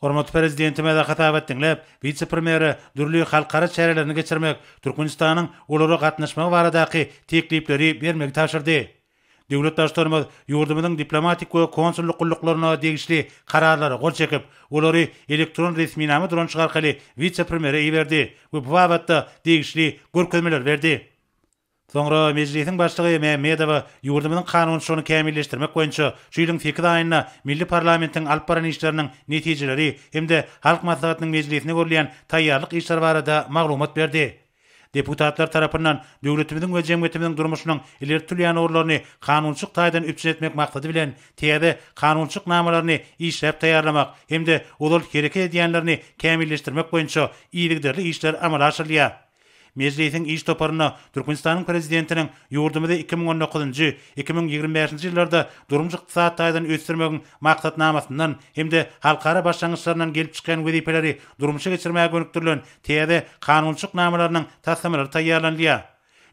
Hormatly Prezidentimiz hasabat diňläp, wise-premýere dürli halkara çärelerini geçirmek, Türkmenistanyň olara gatnaşmagy baradaky teklipleri bermegi tabşyrdy. Döwlet Baştutanymyz ýurdumyzyň diplomatik we konsullyk gulluklaryna degişli Kararlara gol çekip, olary elektron resminama dolanyşygy arkaly wise-premýere iberdi we bu babatda degişli görkezmeleri berdi. Soňra Mejlisiň Başlygy Mämmedowa ýurdumyzyň kanunçylygyny kämilleşdirmek boýunça şu ýylyň sekiz aýynda milli parlamentiň alyp baran işleriniň netijeleri hem-de Halk Maslahatynyň mejlisine görülýän taýýarlyk işleri barada maglumat berdi. Deputatlar tarapyndan döwletimiziň we jemgyýetimiziň durmuşynyň ileri tutulýan ugurlaryny kanunçylyk taýdan üpjün etmek maksady bilen, täze kanunçylyk namalaryny işläp taýýarlamak hem-de ozal hereket edýänlerini kämilleşdirmek boýunça yzygiderli işler amala aşyrylýar. Mejlisiň iş toparynda Türkmenistanyň Prezidentiniň ýurdumyzy 2019-njy, 2025-nji ýyllarda durmuş-ykdysady taýdan ösdürmegiň Maksatnamasyndan hem-de halkara başlangyçlaryndan gelip çykýan wezipeleri durmuşa geçirmäge gönükdirilen täze kanunçylyk namalarynyň taslamalary taýýarlanylýar.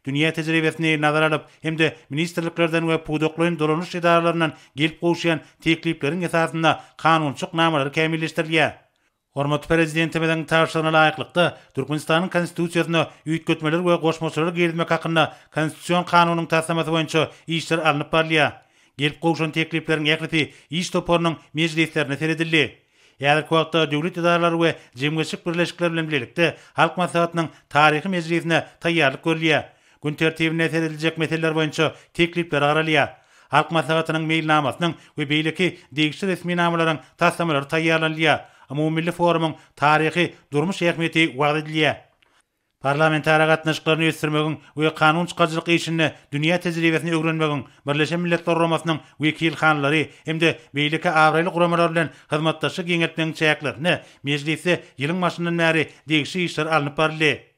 Dünýä tejribesini nazara alyp hem-de ministrliklerden we pudaklaýyn dolanyş edaralaryndan gelip gowuşýan teklipleriň esasynda kanunçylyk namalary kämilleşdirilýär. Hormatly Prezidentimiziň tabşyrygyna laýyklykda, Türkmenistanyň Konstitusiýasyna üýtgetmeler we goşmaçalar girizmek hakynda Konstitusion kanunyň taslamasy boýunça işler alnyp barylýar. Gelip gowşan teklipleriň ählisi iş toparynyň mejlislerinde seredildi. Häzirki wagtda döwlet edaralary we jemgyýetçilik birleşikleri bilen bilelikde Halk Maslahatynyň taryhy mejlisine taýýarlyk görülýär. Gün tertibine serediljek meseleler boýunça teklipler garalýar. Halk Maslahatynyň meýilnamasynyň we beýleki degişli resminamalaryň taslamalary taýýarlanylýar, umumymilli forumyň taryhy durmuş ähmiýeti wagyz edilýär. Parlamentara gatnaşyklaryny ösdürmegiň we kanun çykaryjylyk işinde dünýä tejribesini öwrenmegiň, Birleşen Milletler Guramasynyň wekilhanalary hem-de beýleki abraýly guramalar bilen hyzmatdaşlygy giňeltmegiň çäklerinde Mejlisde ýylyň başyndan bäri degişli işler alnyp baryldy.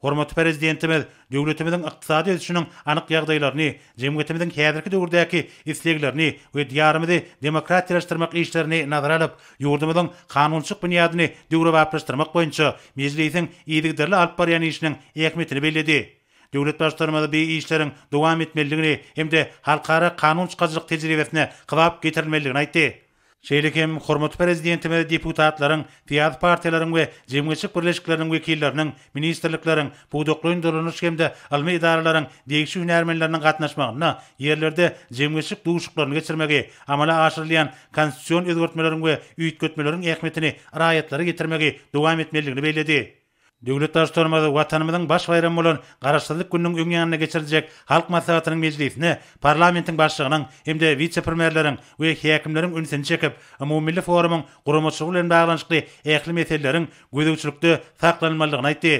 Hormatly Prezidentimiz döwletimiziň ykdysady ösüşiniň anyk ýagdaýlaryny, jemgyýetimiziň häzirki döwürdäki isleglerini we Diýarymyzy demokratiýalaşdyrmak işlerini nazara alyp, ýurdumyzyň kanunçylyk binýadyny döwrebaplaşdyrmak boýunça Mejlisiň yzygiderli alyp barýan işiniň ähmiýetini belledi. Döwlet Baştutanymyz bu işleriň dowam etmelidigini hem-de halkara kanun çykaryjylyk tejribesine kybap getirilmelidigini aýtdy. Şeýle hem hormatly Prezidentimiz deputatlaryň, syýasy partiýalaryň we jemgyýetçilik birleşikleriniň wekilleriniň, ministrlikleriň, pudaklaýyn dolanyş hem-de ylmy edaralaryň degişli hünärmenleriniň gatnaşmagynda ýerlerde jemgyýetçilik duşuşyklaryny geçirmegi, amala aşyrylýan konstitusion özgertmeleriň we üýtgetmeleriň ähmiýetini raýatlara ýetirmegi dowam etmelidigini belledi. Döwlet Baştutanymyz Watanymyzyň baş baýramy bolan Garaşsyzlyk gününiň öň ýanynda geçiriljek Halk Maslahatynyň mejlisine parlamentiň Başlygynyň hem-de wise-premýerleriň we häkimleriň ünsüni çekip, umumymilli forumyň guramaçylygy bilen baglanyşykly ähli meseleleriň gözegçilikde saklanylmalydygyny aýtdy.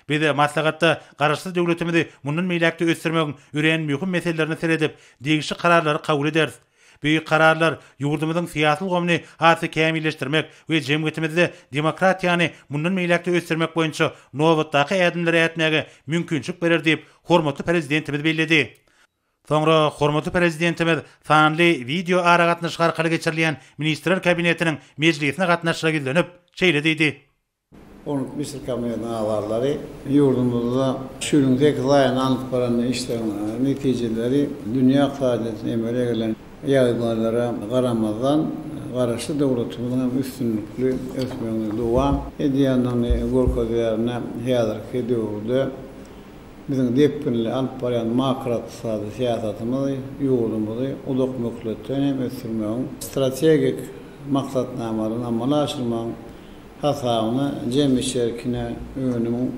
Biz maslahatda Garaşsyz döwletimizi mundan beýläk-de ösdürmegiň örän möhüm meselelerine seredip, degişli kararlary kabul ederis. Bu kararlar ýurdumyzyň syýasy ulgamyny has-da kämilleşdirmek we jemgyýetimizde demokratiýany mundan beýläk-de ösdürmek boýunça nobatdaky ädimleri ätmäge mümkinçilik berer diýip, hormatly Prezidentimiz belledi. Soňra hormatly Prezidentimiz sanly wideoaragatnaşyk arkaly geçirilýän Ministrler Kabinetiniň mejlisine gatnaşyja ýüzlenip, şeýle diýdi. Hormatly Ministr Kabinetiniň agzalary, ýurdumyzda şu ýylyň sekiz aýynda alnyp baran işleriň netijeleri dünýä ykdysadyýetinde emele gelen ýagdaýlara garamazdan, Garaşsyz döwletimiziň hem üstünlikli ösmegini dowam edýändigini görkezýär. Ine, häzirki döwürde biziň depginli alyp barýan makroykdysady syýasatymyz ýurdumyzy uzak möhletleýin hem ösdürmegiň strategik maksatnamalaryny amala aşyrmagyň hasabyna jemi içerkine önümiň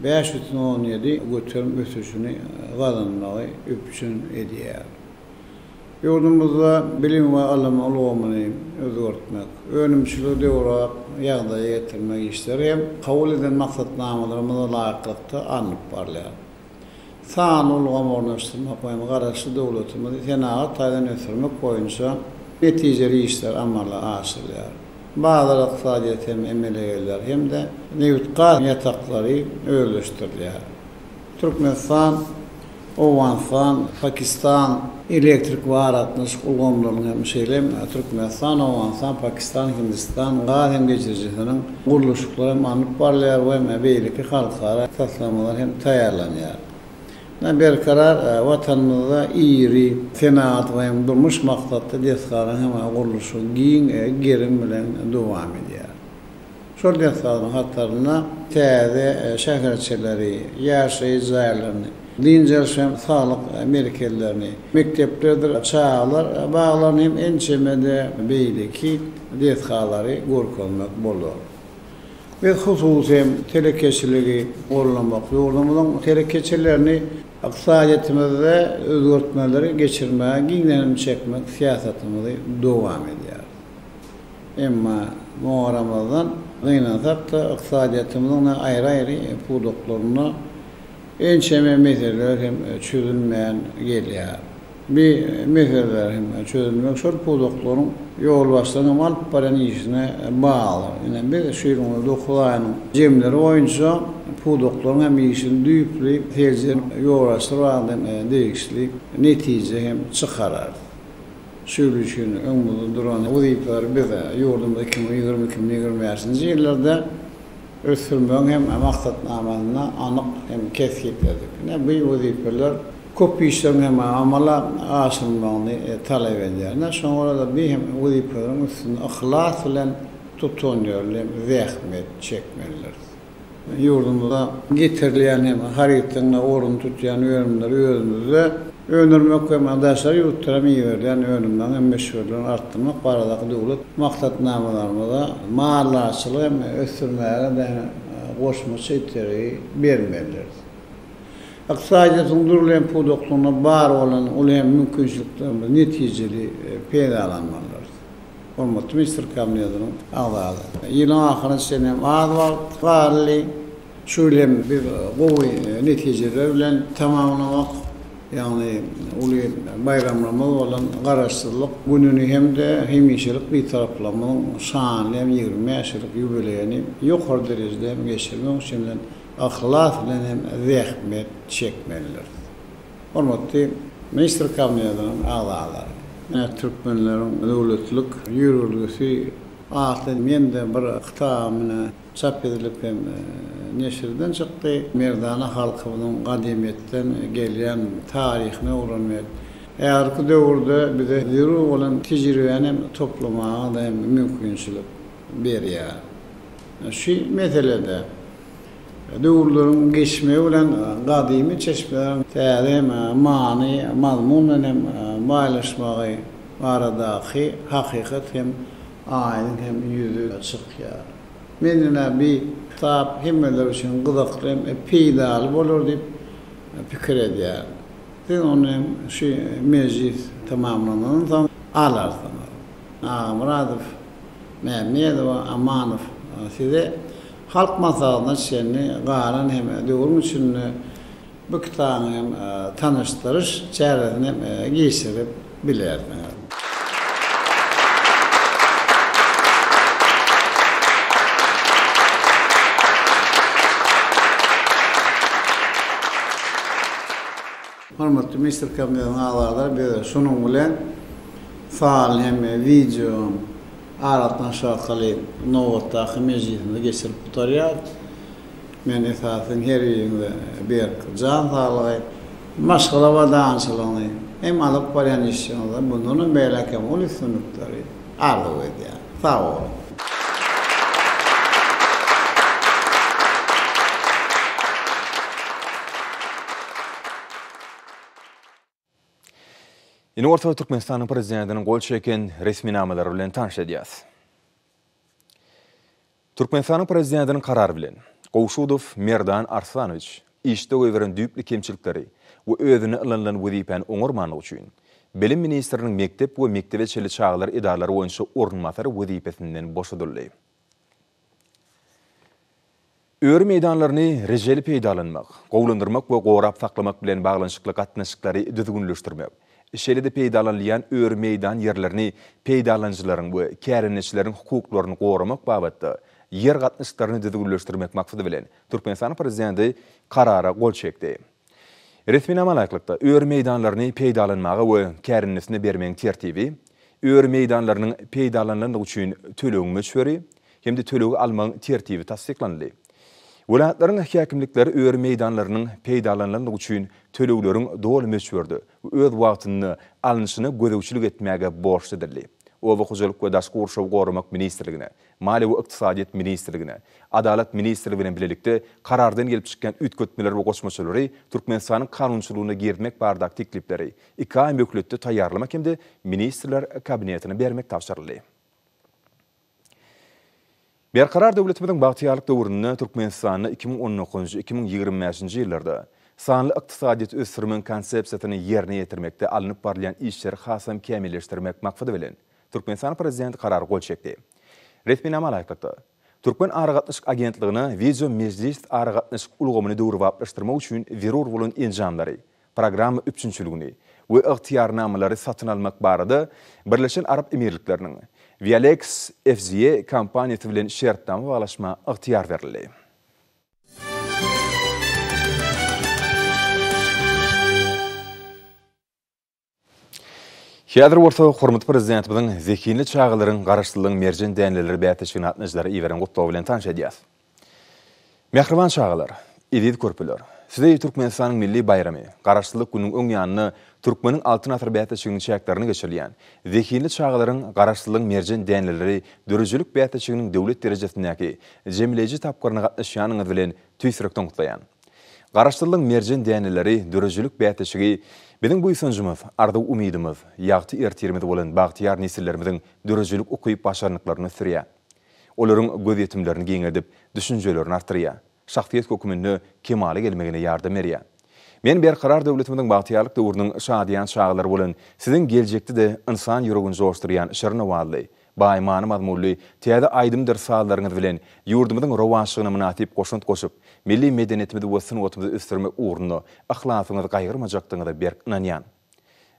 5,17% ösüşini gazanmagy üpjün edýär. Ýurdumyzda bilim we ylym ulgamyny özgertmek, önümçiligi döwrebap ýagdaýa getirmek işleri hem kabul eden maksatnamalarymyza laýyklykda alnyp barylýar. Sanly ulgamy ornaşdyrmak we Garaşsyz döwletimizi senagat taýdan ösdürmek boýunça netijeli işler amala aşyrylýar. Bazar ykdysadyýeti hem emele gelýär hem-de nebit-gaz ýataklary özleşdirilýär. Türkmenistan, Owganystan, Pakistan elektrik we aragatnaşyk ulgamlarynyň hem şeýle hem Türkmenistan, Owganystan, Pakistan, Hindistan gaz hem geçirijisiniň gurluşyklary hem alnyp barylýar we hem beýleki halkara taslamalar hem taýýarlanýar. Berkarar Watanymyzda iri senagat we hem durmuş maksatly desgalaryň hem gurluşygy giň gerim bilen dowam edýär. Şol desgalaryň hatarynda täze şäherçeleri, ýaşaýyş jaýlaryny, dynç alyş hem saglyk merkezlerini, mekdeplerdir çagalar baglaryny hem ençeme-de beýleki desgalary görkezmek bolar. Biz hususy hem telekeçiligi goldamak, ýurdumyzyň telekeçilerini ykdysadyýetimizde özgertmeleri geçirmäge giňden hem çekmek syýasatymyzy dowam edýäris. Emma muňa garamazdan, gynansak-da, ykdysadyýetimiziň aýry-aýry pudaklarynda ençeme meseleler hem çözülmän gelýär. Bi meseleler hem çözülmegi şol pudaklaryň ýolbaşçylarynyň hem alyp barýan işine bagly. Ine, biz şu ýylyň dokuz aýynyň jemleri boýunça pudaklaryň hem işini düýpli seljerip, ýolbaşçylar barada hem degişli netije hem çykararys. Şu ýyl üçin öňümizde duran wezipeleri biz ýurdumyzy 2020, 2025-nji ýyllarda ösdürmegiň hem maksatnamasynda anyk hem kesgitledik. Ine, bu wezipeler köp işleriň hem amala aşyrylmagyny talap edýär. Ine, şoňa görä-de bu hem wezipeleriň üstünde yhlas bilen tutanýerli zähmet çekmelidiris. Ýurdumyza getirilýän hem harytlaryň ornuny tutýan önümleri özümizde öndürmek hem daşary ýurtlara hem iberilýän önümleriň hem möçberlerini artdyrmak baradaky döwlet maksatnamalarymyza maldarçylygy hem ösdürmäge-de goşmaça itergi bermelidiris. Ykdysadyýetiň dürli hem pudaklarynda bar bolan uly hem mümkinçiliklerimizi netijeli peýdalanmalydyrys. Hormatly Ministrler Kabinetiniň agzalary! Ýylyň ahyryna çenli hem az wagt galdy. Şu ýyl hem biz gowy netijeler bilen tamamlamak, ýagny uly baýramlarymyz bolan Garaşsyzlyk gününi hem-de hemişelik Bitaraplygymyzyň şanly hem 25 ýyllyk ýubileýini ýokary derejede hem geçirmek üçin yhlas bilen hem zähmet çekmelidiris. Hormatly Ministrler Kabinetiniň agzalary! Ine, türkmenleriň döwletlilik ýörelgesi atly men-de bir kitabym ine çap edilip hem neşirden çykdy. Merdana halkymyzyň gadymyýetden gelýän taryhyny öwrenmek, häzirki döwürde bize zerur bolan tejribäni hem toplamaga-da hem mümkinçilik berýär. Şu meselede Döwürleriň geçmegi bilen gadymy çeşmeleriň täze hem many, mazmun bilen hem baýlaşmagy baradaky hakykat hem aýdyň hem ýüze çykýar. Men ine bi kitap hemmeler üçin gyzykly hem peýdaly bolar diýip pikir edýärin. Siz ony hem şu mejlis tamamlanandan soň alarsyňyz. Agamyradow, Mämmedowa, Amanow size. Halk Maslahatyna çenli galan hem döwrüň içinde bu kitabyň hem tanyşdyryş çäresini hem geçirip bilersiňiz. Hormatly Ministr Kabinetiniň agzalary biz şunuň bilen sanly hem wideo aragatnaşyk arkaly nobatdaky mejlisimizi geçirip gutarýarys. Men esasan her biriňize berk jan saglygy, maşgala abadançylygyny hem alyp barýan işiňizde mundanam beýläk hem uly üstünlikleri arzuw edýän. Sag boluň! Indi bolsa Türkmenistanyň Prezidentiniň gol çeken resminamalary bilen tanyş edýäs. Türkmenistanyň Prezidentiniň Karary bilen, Gowşudow Merdan Arslanowiç işde goýberen düýpli kemçilikleri we özüne ynanylan wezipäni oňarmanlygy üçin, Bilim ministriniň mekdep we mekdebe çenli çagalar edaralary boýunça orunbasary wezipesinden boşadyldy. Öri meýdanlaryny rejeli peýdalanmak, gowulandyrmak we gorap saklamak bilen baglanyşykly gatnaşyklary düzgünleşdirmek, şeýle-de peýdalanylýan öri meýdan ýerlerini peýdalanyjylaryň we kärendeçileriň hukuklaryny goramak babatda ýer gatnaşyklaryny düzgünleşdirmek maksady bilen, Türkmenistanyň Prezidenti Karara gol çekdi. Resminama laýyklykda, öri meýdanlaryny peýdalanmaga we kärendesine bermegiň tertibi, öri meýdanlarynyň peýdalanylandygy üçin tölegiň möçberi hem-de tölegi almagyň tertibi tassyklanyldy. Welaýatlaryň häkimlikleri öri meýdanlarynyň peýdalanylandygy üçin tölegleriň doly möçberde we öz wagtynda alnyşyna gözegçilik etmäge borçly edildi. Oba hojalyk we daşky gurşawy goramak ministrligine, Maliýe we ykdysadyýet ministrligine, Adalat ministrligi bilen bilelikde Karardan gelip çykýan üýtgetmeleri we goşmaçalary Türkmenistanyň kanunçylygyna girizmek baradaky teklipleri iki aý möhletde taýýarlamak hem-de Ministrler Kabinetine bermek tabşyryldy. Berkarar döwletimiziň bagtyýarlyk döwründe Türkmenistanda 2019-njy, 2025-nji ýyllarda sanly ykdysadyýeti ösdürmegiň Konsepsiýasyny ýerine ýetirmekde alnyp barylýan işleri hasam kämilleşdirmek maksady bilen, Türkmenistanyň Prezidenti Karara gol çekdi. Resminama laýyklykda, Türkmen aragatnaşyk agentligine wideo mejlis aragatnaşyk ulgamyny döwrebaplaşdyrmak üçin zerur bolan enjamlary, programma üpjünçiligini we ygtyýarnamalary satyn almak barada Birleşen Arap Emirlikleriniň Vialex FZE kompaniýasy bilen şertnama baglaşmaga ygtyýar berildi. Häzir bolsa hormatly Prezidentimiziň zehinli çagalaryň Garaşsyzlygyň merjen däneleri bäsleşigine gatnaşyjylara iberen gutlagy bilen tanyş edýäs. Mähriban çagalar, eziz körpeler! Sizi Türkmenistanyň milli baýramy, Garaşsyzlyk gününiň öň ýanynda Türkmeniň Altyn asyry bäsleşiginiň çäklerinde geçirilýän Zehinli çagalaryň Garaşsyzlygyň merjen däneleri döredijilik bäsleşiginiň döwlet derejesindäki jemleýji tapgyryna gatnaşýanyňyz bilen tüýs ýürekden gutlaýan. Garaşsyzlygyň merjen däneleri döredijilik bäsleşigi biziň buýsanjymyz, arzuw-umydymyz, ýagty ertirimiz bolan bagtyýar nesillerimiziň döredijilik ukyp-başarnyklaryny ösdürýär. Olaryň gözýetimlerini giňeldip, düşünjelerini artdyrýar, şahsyýet höküminde kemala gelmegine ýardam berýär. Men Berkarar döwletimiziň bagtyýarlyk döwrüniň şadyýan çagalary bolan siziň geljekde-de ynsan ýüregini joşdurýan şirin owazly, Baý many-mazmunly täze aýdymdyr sazlaryňyz bilen ýurdumyzyň rowaçlygyna mynasyp goşant goşup, milli medeniýetimizi we sungatymyzy ösdürmek ugrunda yhlasyňyzy gaýgyrmajakdygyňyza berk ynanýan.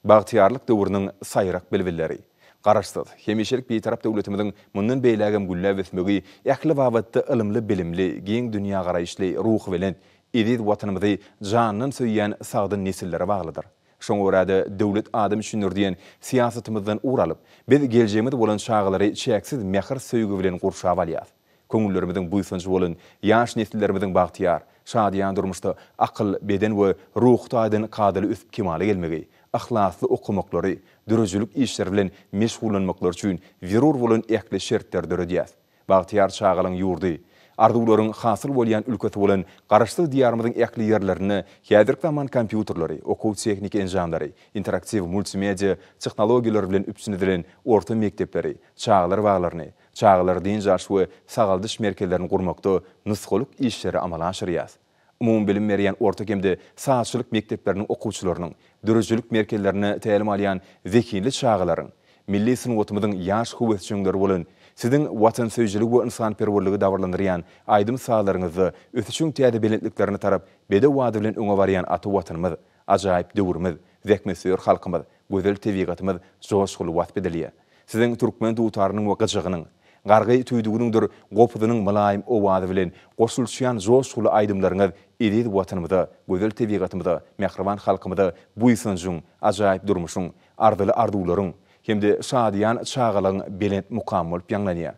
Bagtyýarlyk döwrüniň saýrak bilbilleri. Garaşsyz, hemişelik Bitarap döwletimiziň mundan beýlägem gülläp ösmegi ähli babatda ylymly-bilimli, giň dünýägaraýyşly, ruhubelent, eziz Watanymyzy jandan söýýän sagdyn nesillere baglydyr. Şoňa görä-de, Döwlet adam üçindir diýen syýasatymyzdan ugur alyp, biz geljegimiz bolan çagalary çäksiz mähir-söýgi bilen gurşap alýarys. Köňüllerimiziň buýsanjy bolan ýaş nesillerimiziň bagtyýar, şadyýan durmuşda akyl, beden we ruhy taýdan kadaly ösüp kemala gelmegi, yhlasly okamaklary, döredijilik işleri bilen meşgullanmaklary üçin zerur bolan ähli şertleri döredýäris. Bagtyýar çagalyň ýurdy, arzuwlaryň hasyl bolýan ülkesi bolan Garaşsyz Diýarymyzyň ähli ýerlerinde häzirki zaman kompýuterleri, okuw-tehniki enjamlary, interaktiw multimedia tehnologiýalary bilen üpjün edilen orta mekdepleri, çagalar baglaryny, çagalar dynç alyş we sagaldyş merkezlerini gurmakda nusgalyk işleri amala aşyrýar. Umumybilim berýän orta hem-de sazçylyk mekdepleriniň okuwçylarynyň, döredijilik merkezlerinde tälim alýan zehinli çagalaryň, milli sungatymyzyň ýaş höwesjeňleri bolan. Siziň watansöýüjiligi we ynsanperwerligi dabaralandyrýan aýdym-sazlaryňyzda ösüşiň täze belentliklerine tarap bedew ady bilen öňe barýan ata Watanymyz, ajaýyp döwrümiz, zähmetsöýer halkymyz, gözel tebigatymyz joşguly wasp edilýär. Siziň türkmen dutarynyň we gyjagynyň, gargy tüýdüginiňdir gopuzynyň mylaýym owazy bilen goşulyşýan joşguly aýdymlaryňyz eziz Watanymyza, gözel tebigatymyza, mähriban halkymyza buýsanjyň, ajaýyp durmuşyň, arzyly arzuwlaryň hem-de şadyýan çagalygyň belent mukamy bolup ýaňlanýar.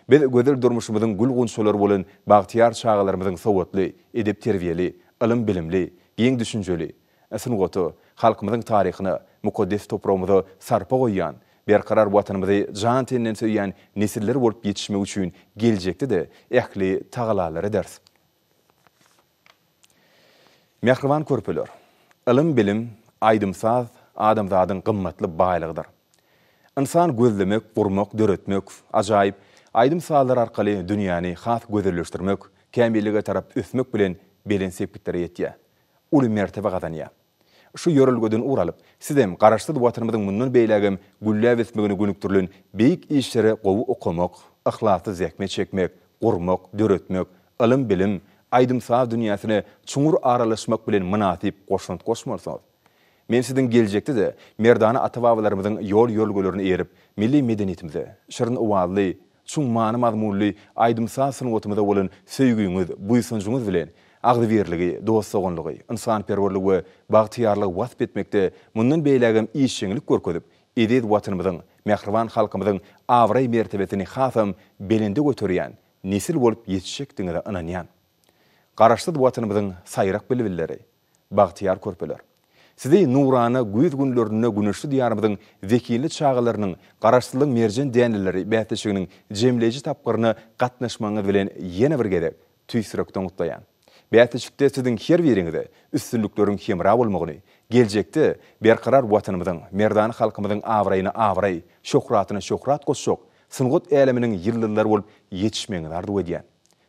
Biz gözel durmuşymyzyň gül-gunçalary bolan bagtyýar çagalarymyzyň sowatly, edep-terbiýeli, ylym-bilimli, giň düşünjeli, sungata, halkymyzyň taryhyna, mukaddes topragymyza sarpa goýýan, berkarar Watanymyzy jan-tenden söýýän nesiller bolup ýetişmegi üçin geljekde-de ähli tagallalary ederis. Mähriban körpeler! Ylym-bilim, aýdym-saz adamzadyň gymmatly baýlygydyr. Ynsan gözlemek, gurmak, döretmek, ajaýyp aýdym-sazlar arkaly dünýäni has gözelleşdirmek, kämillige tarap ösmek bilen belent sepgitlere ýetýär. Uly mertebe gazanýar. Şu ýörelgeden ugur alyp, sizem Garaşsyz Watanymyzyň mundan beýlägem gülläp ösmegine gönükdirilen beýik işlere gowy okamak, yhlasly zähmet çekmek, gurmak, döretmek, ylym-bilim, aýdym-saz dünýäsine çuňňur aralaşmak bilen mynasyp goşant goşmalysyňyz. Men siziň geljekde-de merdana ata-babalarymyzyň ýol-ýörelgelerine eýerip, milli medeniýetimize, şirin owazly, Çuň many-mazmunly aýdym-saz sungatymyza bolan söýgiňiz, buýsanjyňyz bilen agzybirligi, dost-doganlygy, ynsanperwerligi we bagtyýarlygy wasp etmekde mundan beýlägem işjeňlik görkezip, eziz Watanymyzyň, mähriban halkymyzyň abraý-mertebesini hasam belende göterýän nesil bolup ýetişjekdigiňize ynanýan. Garaşsyz Watanymyzyň saýrak bilbilleri, Bagtyýar körpeler! Sizi nurana güýz günlerinde güneşli Diýarymyzyň zehinli çagalarynyň Garaşsyzlygyň merjen däneleri bäsleşiginiň jemleýji tapgyryna gatnaşmagyňyz bilen ýene bir gezek tüýs ýürekden gutlaýan. Bäsleşikde siziň her biriňize üstünlikleriň hemra bolmagyny, geljekde berkarar Watanymyzyň, merdana halkymyzyň abraýyna abraý, şöhratyna şöhrat goşjak sungat äleminiň ýyldyzlary bolup ýetişmegiňizi arzuw edýän.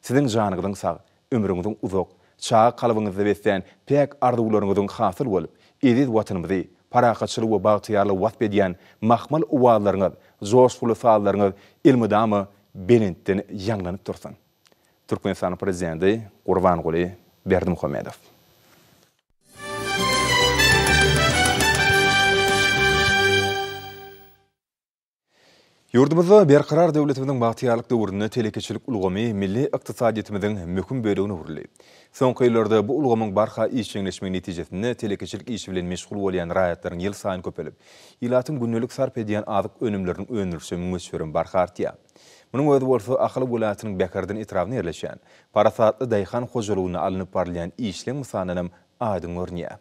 Siziň janyňyzyň sag, Ömrüňiziň uzak, çaga kalbyňyzda beslän päk arzuwlaryňyzyň hasyl bolup, eziz Watanymyzy, parahatçylygy we bagtyýarlygy wasp edýän mahmal owazlaryňyz, joşguly sazlaryňyz elmydama belentden ýaňlanyp dursun! Türkmenistanyň Prezidenti Gurbanguly Berdimuhamedow. Ýurdumyzda Berkarar döwletimiziň bagtyýarlyk döwründe telekeçilik ulgamy milli ykdysadyýetimiziň möhüm bölegine öwrüldi. Soňky ýyllarda bu ulgamyň barha işjeňleşmegi netijesinde telekeçilik işi bilen meşgul bolýan raýatlaryň ýylsaýyn köpelip, ilatyň gündelik sarp edýän azyk önümleriniň öndürilişiniň möçberem barha artýar. Munuň özi bolsa Ahal welaýatynyň Bäherden etrabynda ýerleşýän Parasatly daýhan hojalygynda alnyp barylýan işleň mysalyndanam aýdyň görünýär.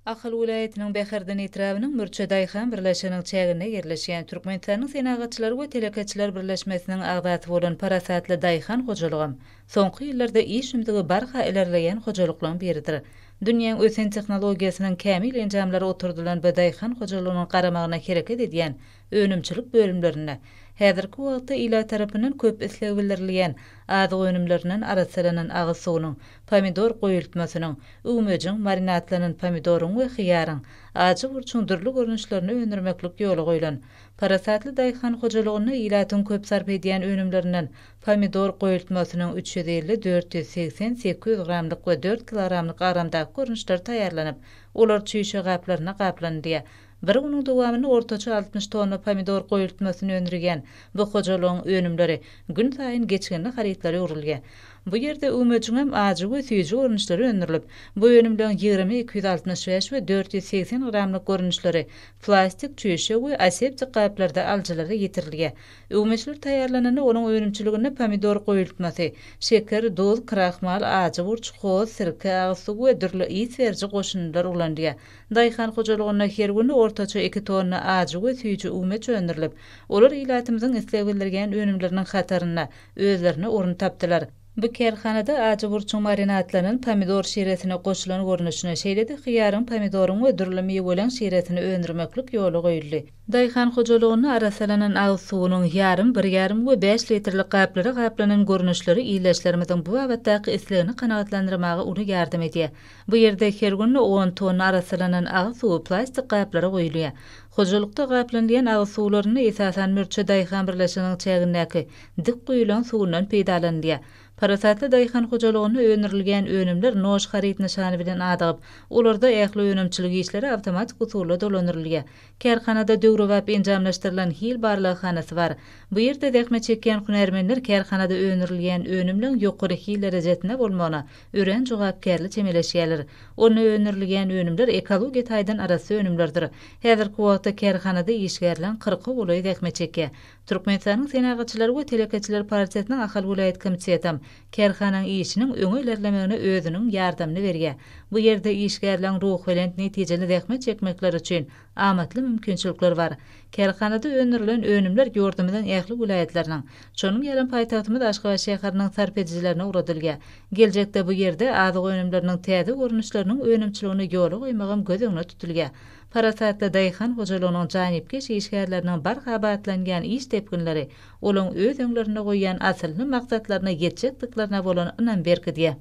Ahal welaýatynyň Bäherden etrabynyň Mürçe daýhan birleşiginiň çäginde ýerleşýän Türkmenistanyň Senagatçylar we telekeçiler birleşmesiniň agzasy bolan Parasatly daýhan hojalygam soňky ýyllarda iş ümzügi barha ilerleýän hojalyklaryň biridir. Dünýäň ösen tehnologiýasynyň kämil enjamlary oturdylan bu daýhan hojalygynyň garamagyna hereket edýän önümçilik bölümlerinde häzirki wagtda ilat tarapyndan köp isleg bildirilýän azyk önümlerinden arassalanan agyz suwunyň, pomidor goýultmasynyň, üwmejiň, marinadlanan pomidoryň we hyýaryň, ajy burçuň dürli görnüşlerini öndürmeklik ýola goýlan. Parasatly daýhan hojalygynda ilatyň köp sarp edýän önümlerinden pomidor goýultmasynyň 350, 480, 800 gramlyk we dört kilogramlyk agramdaky görnüşleri taýýarlanyp, olar çüýşe gaplarynda gaplanylýar. Bir günüň dowamynda ortaça 60 tonna pomidor goýultmasyny öndürýän bu hojalygyň önümleri günsaýyn geçginli harytlara öwrülýär. Bu ýerde üwmejiňem ajy we süýji görnüşleri öndürilip, bu önümleň 20, 265 we 480 gramlyk görnüşleri plastik çüýşe we aseptik gaplarda alyjylara ýetirilýär. Üwmeçler taýýarlananda onuň önümçiliginde pomidor goýultmasy, şeker, duz, krahmal, ajy burç, hoz, sirke, agyz suwy we dürli ys beriji goşundylar ulanylýar. Daýhan hojalygynda her günde ortaça iki tonna ajy we süýji üwmeç öndürilip, olar ilatymyzyň isleg bildirýän önümleriniň hatarynda özlerine orun tapdylar. Bu kärhanada ajy burçuň marinadlanan pomidor şiresine goşulan görnüşini, şeýle-de hyýaryň, pomidoryň we dürli miweleň şiresini öndürmeklik ýola goýuldy. Daýhan hojalygynda arassalanan agyz suwunyň ýarym, bir ýarym we bäş litrlik gaplara gaplanan görnüşleri ildeşlerimiziň bu babatdaky islegini kanagatlandyrmaga uly ýardam edýär. Bu ýerde her günde on tonna arassalanan agyz suwy plastik gaplara guýulýar. Hojalykda gaplanylýan agyz suwlarynda esasan Mürçe daýhan birleşiginiň çägindäki dik guýulan suwundan peýdalanylýar. Parasatly daýhan hojalygynda öndürilýän önümler Noş haryt nyşany bilen adygyp, olarda ähli önümçilik işleri awtomatik usulda dolandyrylýar. Kärhanada döwrebap enjamlaşdyrylan hil barlaghanasy bar. Bu ýerde zähmet çekýän hünärmenler kärhanada öndürilýän önümleň ýokary hil derejesinde bolmagyna örän jogapkärli çemeleşýärler. Onda öndürilýän önümler ekologiýa taýdan arassa önümlerdir. Häzirki wagtda kärhanada işgärleň kyrka golaýy zähmet çekýär. Türkmenistanyň Senagatçylar we telekeçiler partiýasynyň Ahal welaýat komitetem kärhanaň işiniň öňe ilerlemegine özüniň ýardamyny berýär. Bu ýerde işgärleň ruhubelent netijeli zähmet çekmekleri üçin amatly mümkinçilikler bar. Kärhanada öndürilen önümler ýurdumyzyň ähli welaýatlarynyň, şonuň ýalam paýtagtymyz Aşgabat şäheriniň sarp edijilerine ugradylýar. Geljekde bu ýerde azyk önümleriniň täze görnüşleriniň önümçiligini ýola goýmagam göz öňünde tutulýar. Parasatly daýhan hojalygynyň janypkeş işgärleriniň barha batlanýan iş depginleri olaň öz öňlerinde goýýan asylly maksatlaryna ýetjekdiklerine bolan ynam berkidýär.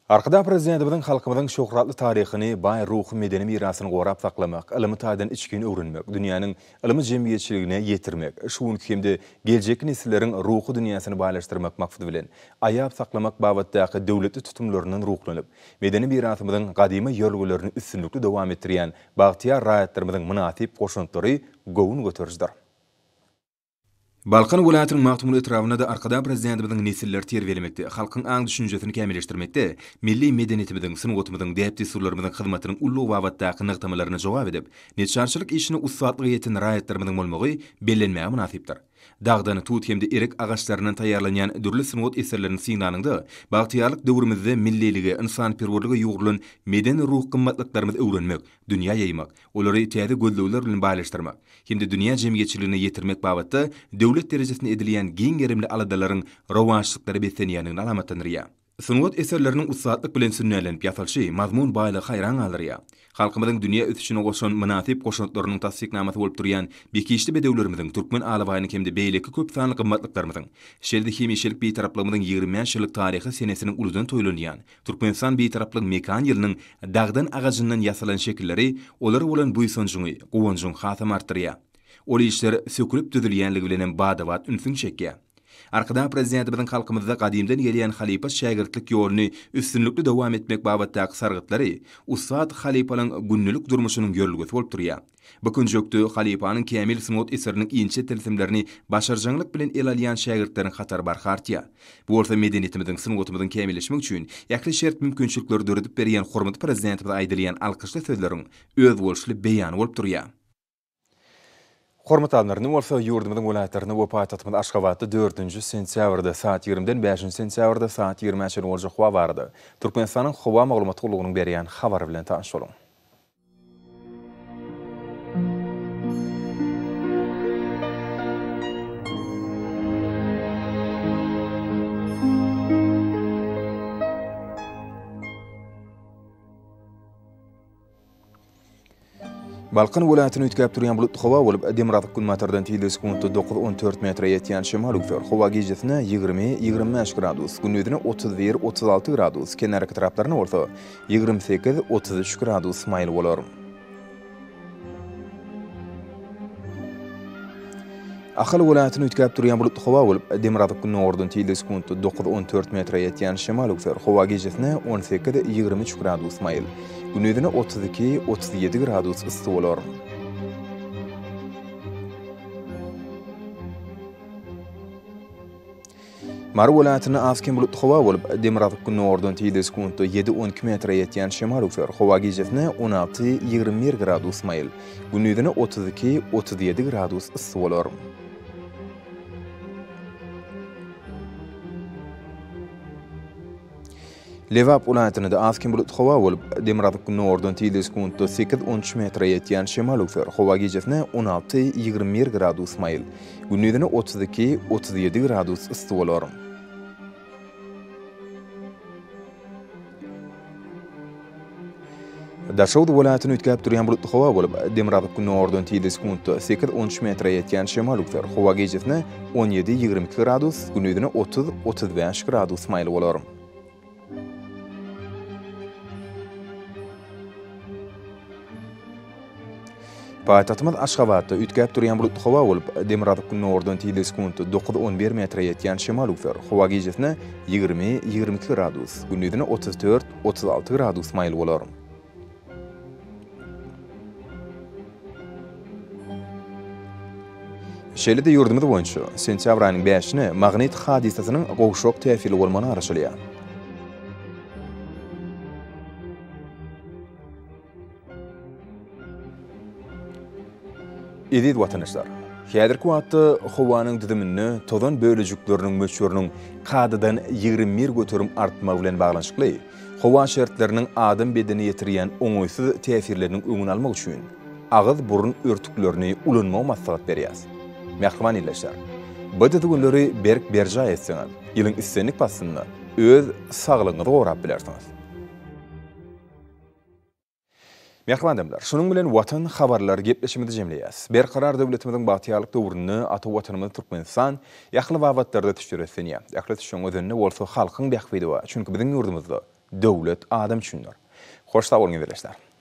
Arkadag Prezidentimiziň halkymyzyň şöhratly taryhyny, baý ruhy-medeni mirasyny gorap saklamak, ylmy taýdan içgin öwrenmek, dünýäniň ylmy jemgyýetçiligine ýetirmek, şu günki hem-de geljekki nesilleriň ruhy dünýäsini baýlaşdyrmak maksady bilen, aýap saklamak babatdaky döwletli tutumlaryndan ruhlanyp, medeni mirasymyzyň gadymy ýörelgelerini üstünlikli dowam etdirýän bagtyýar raýatlarymyzyň mynasyp goşantlary göwün göterijidir. Balkan welaýatynyň Magtymguly etrabynda-da Arkadag Prezidentimiziň nesilleri terbiýelemekde, halkyň aň-düşünjesini kämilleşdirmekde milli medeniýetimiziň, sungatymyzyň, däp-dessurlarymyzyň hyzmatynyň ululygy babatdaky nygtamalaryna jogap edip, neçjarçylyk işine ussatlyga ýeten raýatlarymyzyň bolmagy bellenmäge mynasypdyr. Dagdan, tut hem-de erik agaçlaryndan taýýarlanýan dürli sungat eserlerini synlanyňda, bagtyýarlyk döwrümizde millilige, ynsanperwerlige ýugrulan medeni-ruhy gymmatlyklarymyzy öwrenmek, dünýä ýaýmak, olary täze gözlegler bilen baýlaşdyrmak hem-de dünýä jemgyýetçiligine ýetirmek babatda döwlet derejesinde edilýän giň gerimli aladalaryň rowaçlyklara beslenýändigini alamatlandyrýar. Sungat eserleriniň ussatlyk bilen sünnälenip ýasalyşy, mazmun baýlygy haýran galdyrýar. Halkymyzyň dünýä ösüşine goşan mynasyp goşantlarynyň tassyknamasy bolup durýan behişdi bedewlerimiziň, türkmen alabaýynyň hem-de beýleki köp sanly gymmatlyklarymyzyň, şeýle-de hemişelik Bitaraplygymyzyň 25 ýyllyk taryhy senesiniň uludan toýlanýan Türkmenistan Bitaraplyk mekan ýylynyň dagdan agajyndan ýasalan şekilleri olara bolan buýsanjyňy, guwanjyňy hasam artdyrýar. Ol işler sökülip düzülýänligi bilenem bada-bat ünsüňi çekýär. Arkadag Prezidentimiziň halkymyzda gadymdan gelýän halypa-şägirtlik ýoluny üstünlikli dowam etmek babatdaky sargytlary ussat halypalaň gündelik durmuşynyň ýörelgesi bolup durýar. Bu künjekde halypanyň kämil sungat eseriniň inçe tilsimlerini başarjaňlyk bilen ele alýan şägirtleriň hatary barha artýar. Bu bolsa medeniýetimiziň, sungatymyzyň kämilleşmegi üçin ähli şert-mümkinçilikleri döredip berýän hormatly Prezidentimize aýdylýan alkyşly sözleriň özboluşly beýany bolup durýar. Hormatly alymlar, indi bolsa ýurdumyzyň welaýatlarynda we paýtagtymyz Aşgabatda dördünji sentýabrda saat ýigrimiden bäşinji sentýabrda saat ýigrimä çenli boljak howa barada Türkmenistanyň Howa maglumat gullugynyň berýän habary bilen tanyş boluň. Balkan welaýatynda üýtgäp durýan bulutly howa bolup, demirgazyk-günbatardan tizligi sekuntda dokuz-on dört metre ýetýän şemal öwser. Howa gijesine 20, 25 gradus, gündizine 31, 36 gradus, kenarýaka etraplarynda bolsa 28, 33 gradus maýyl bolar. Ahal welaýatynda üýtgäp durýan bulutly howa bolup, demirgazyk-gündogardan tizligi sekuntda dokuz-on dört metre ýetýän şemal öwser. Howa gijesine 18, 23 gradus maýyl, gündizine 32, 37 gradus yssy bolar. Mary welaýatynda az-kem bulutly howa bolup, demirgazyk-gündogardan tizligi sekuntda ýedi-on iki metre ýetýän şemal öwser. Howa gijesine 16, 21 gradus maýyl, gündizine 32, 37 gradus yssy bolar. Lebap welaýatynda-da az-kem bulutly howa bolup, demirgazyk-gündogardan tizligi sekuntda sekiz-on üç metre ýetýän şemal öwser. Howa gijesine 16, 21 gradus maýyl, gündizine 32, 37 gradus yssy bolar. Daşoguz welaýatynda üýtgäp durýan bulutly howa bolup, demirgazyk-günordan tizligi sekuntda sekiz-on üç metre ýetýän şemal öwser. Howa gijesine on ýedi, 22 gradus, gündizine 30, 35 gradus maýyl bolar. Paýtagtymyz Aşgabatda üýtgäp durýan bulutly howa bolup, demirgazyk-günordan tizligi sekuntda dokuz-on bir metre ýetýän şemal öwser. Howa gijesine 20, 22 gradus, gündizine 34, 36 gradus maýyl bolar. Şeýle-de ýurdumyz boýunça sentýabr aýynyň bäşine magnit hadysasynyň gowşak täsirli bolmagyna garaşylýar. Eziz watandaşlar! Häzirki wagtda howanyň düzüminde tozan bölejikleriniň möçberiniň kadadan 21% artmagy bilen baglanyşykly, howa şertleriniň adam bedenine ýetirýän oňaýsyz täsirleriniň öňüni almak üçin agyz-burun örtüklerini ulanmagy maslahat berýäris. Mähriban ildeşler! Bu düzgünleri berk berjaý etseňiz, ýylyň islendik paslynda öz saglygyňyzy gorap bilersiňiz. Mähriban adamlar, şunuň bilen Watan habarlary gepleşigimizi jemleýäs. Berkarar döwletimiziň bagtyýarlyk döwründe ata Watanymyz Türkmenistan ähli babatlarda ösüşlere beslenýär. Ähli ösüşiň özeninde bolsa halkyň bähbidi bar. Çünki biziň ýurdumyzda döwlet adam üçindir. Hoş sag boluň ildeşler.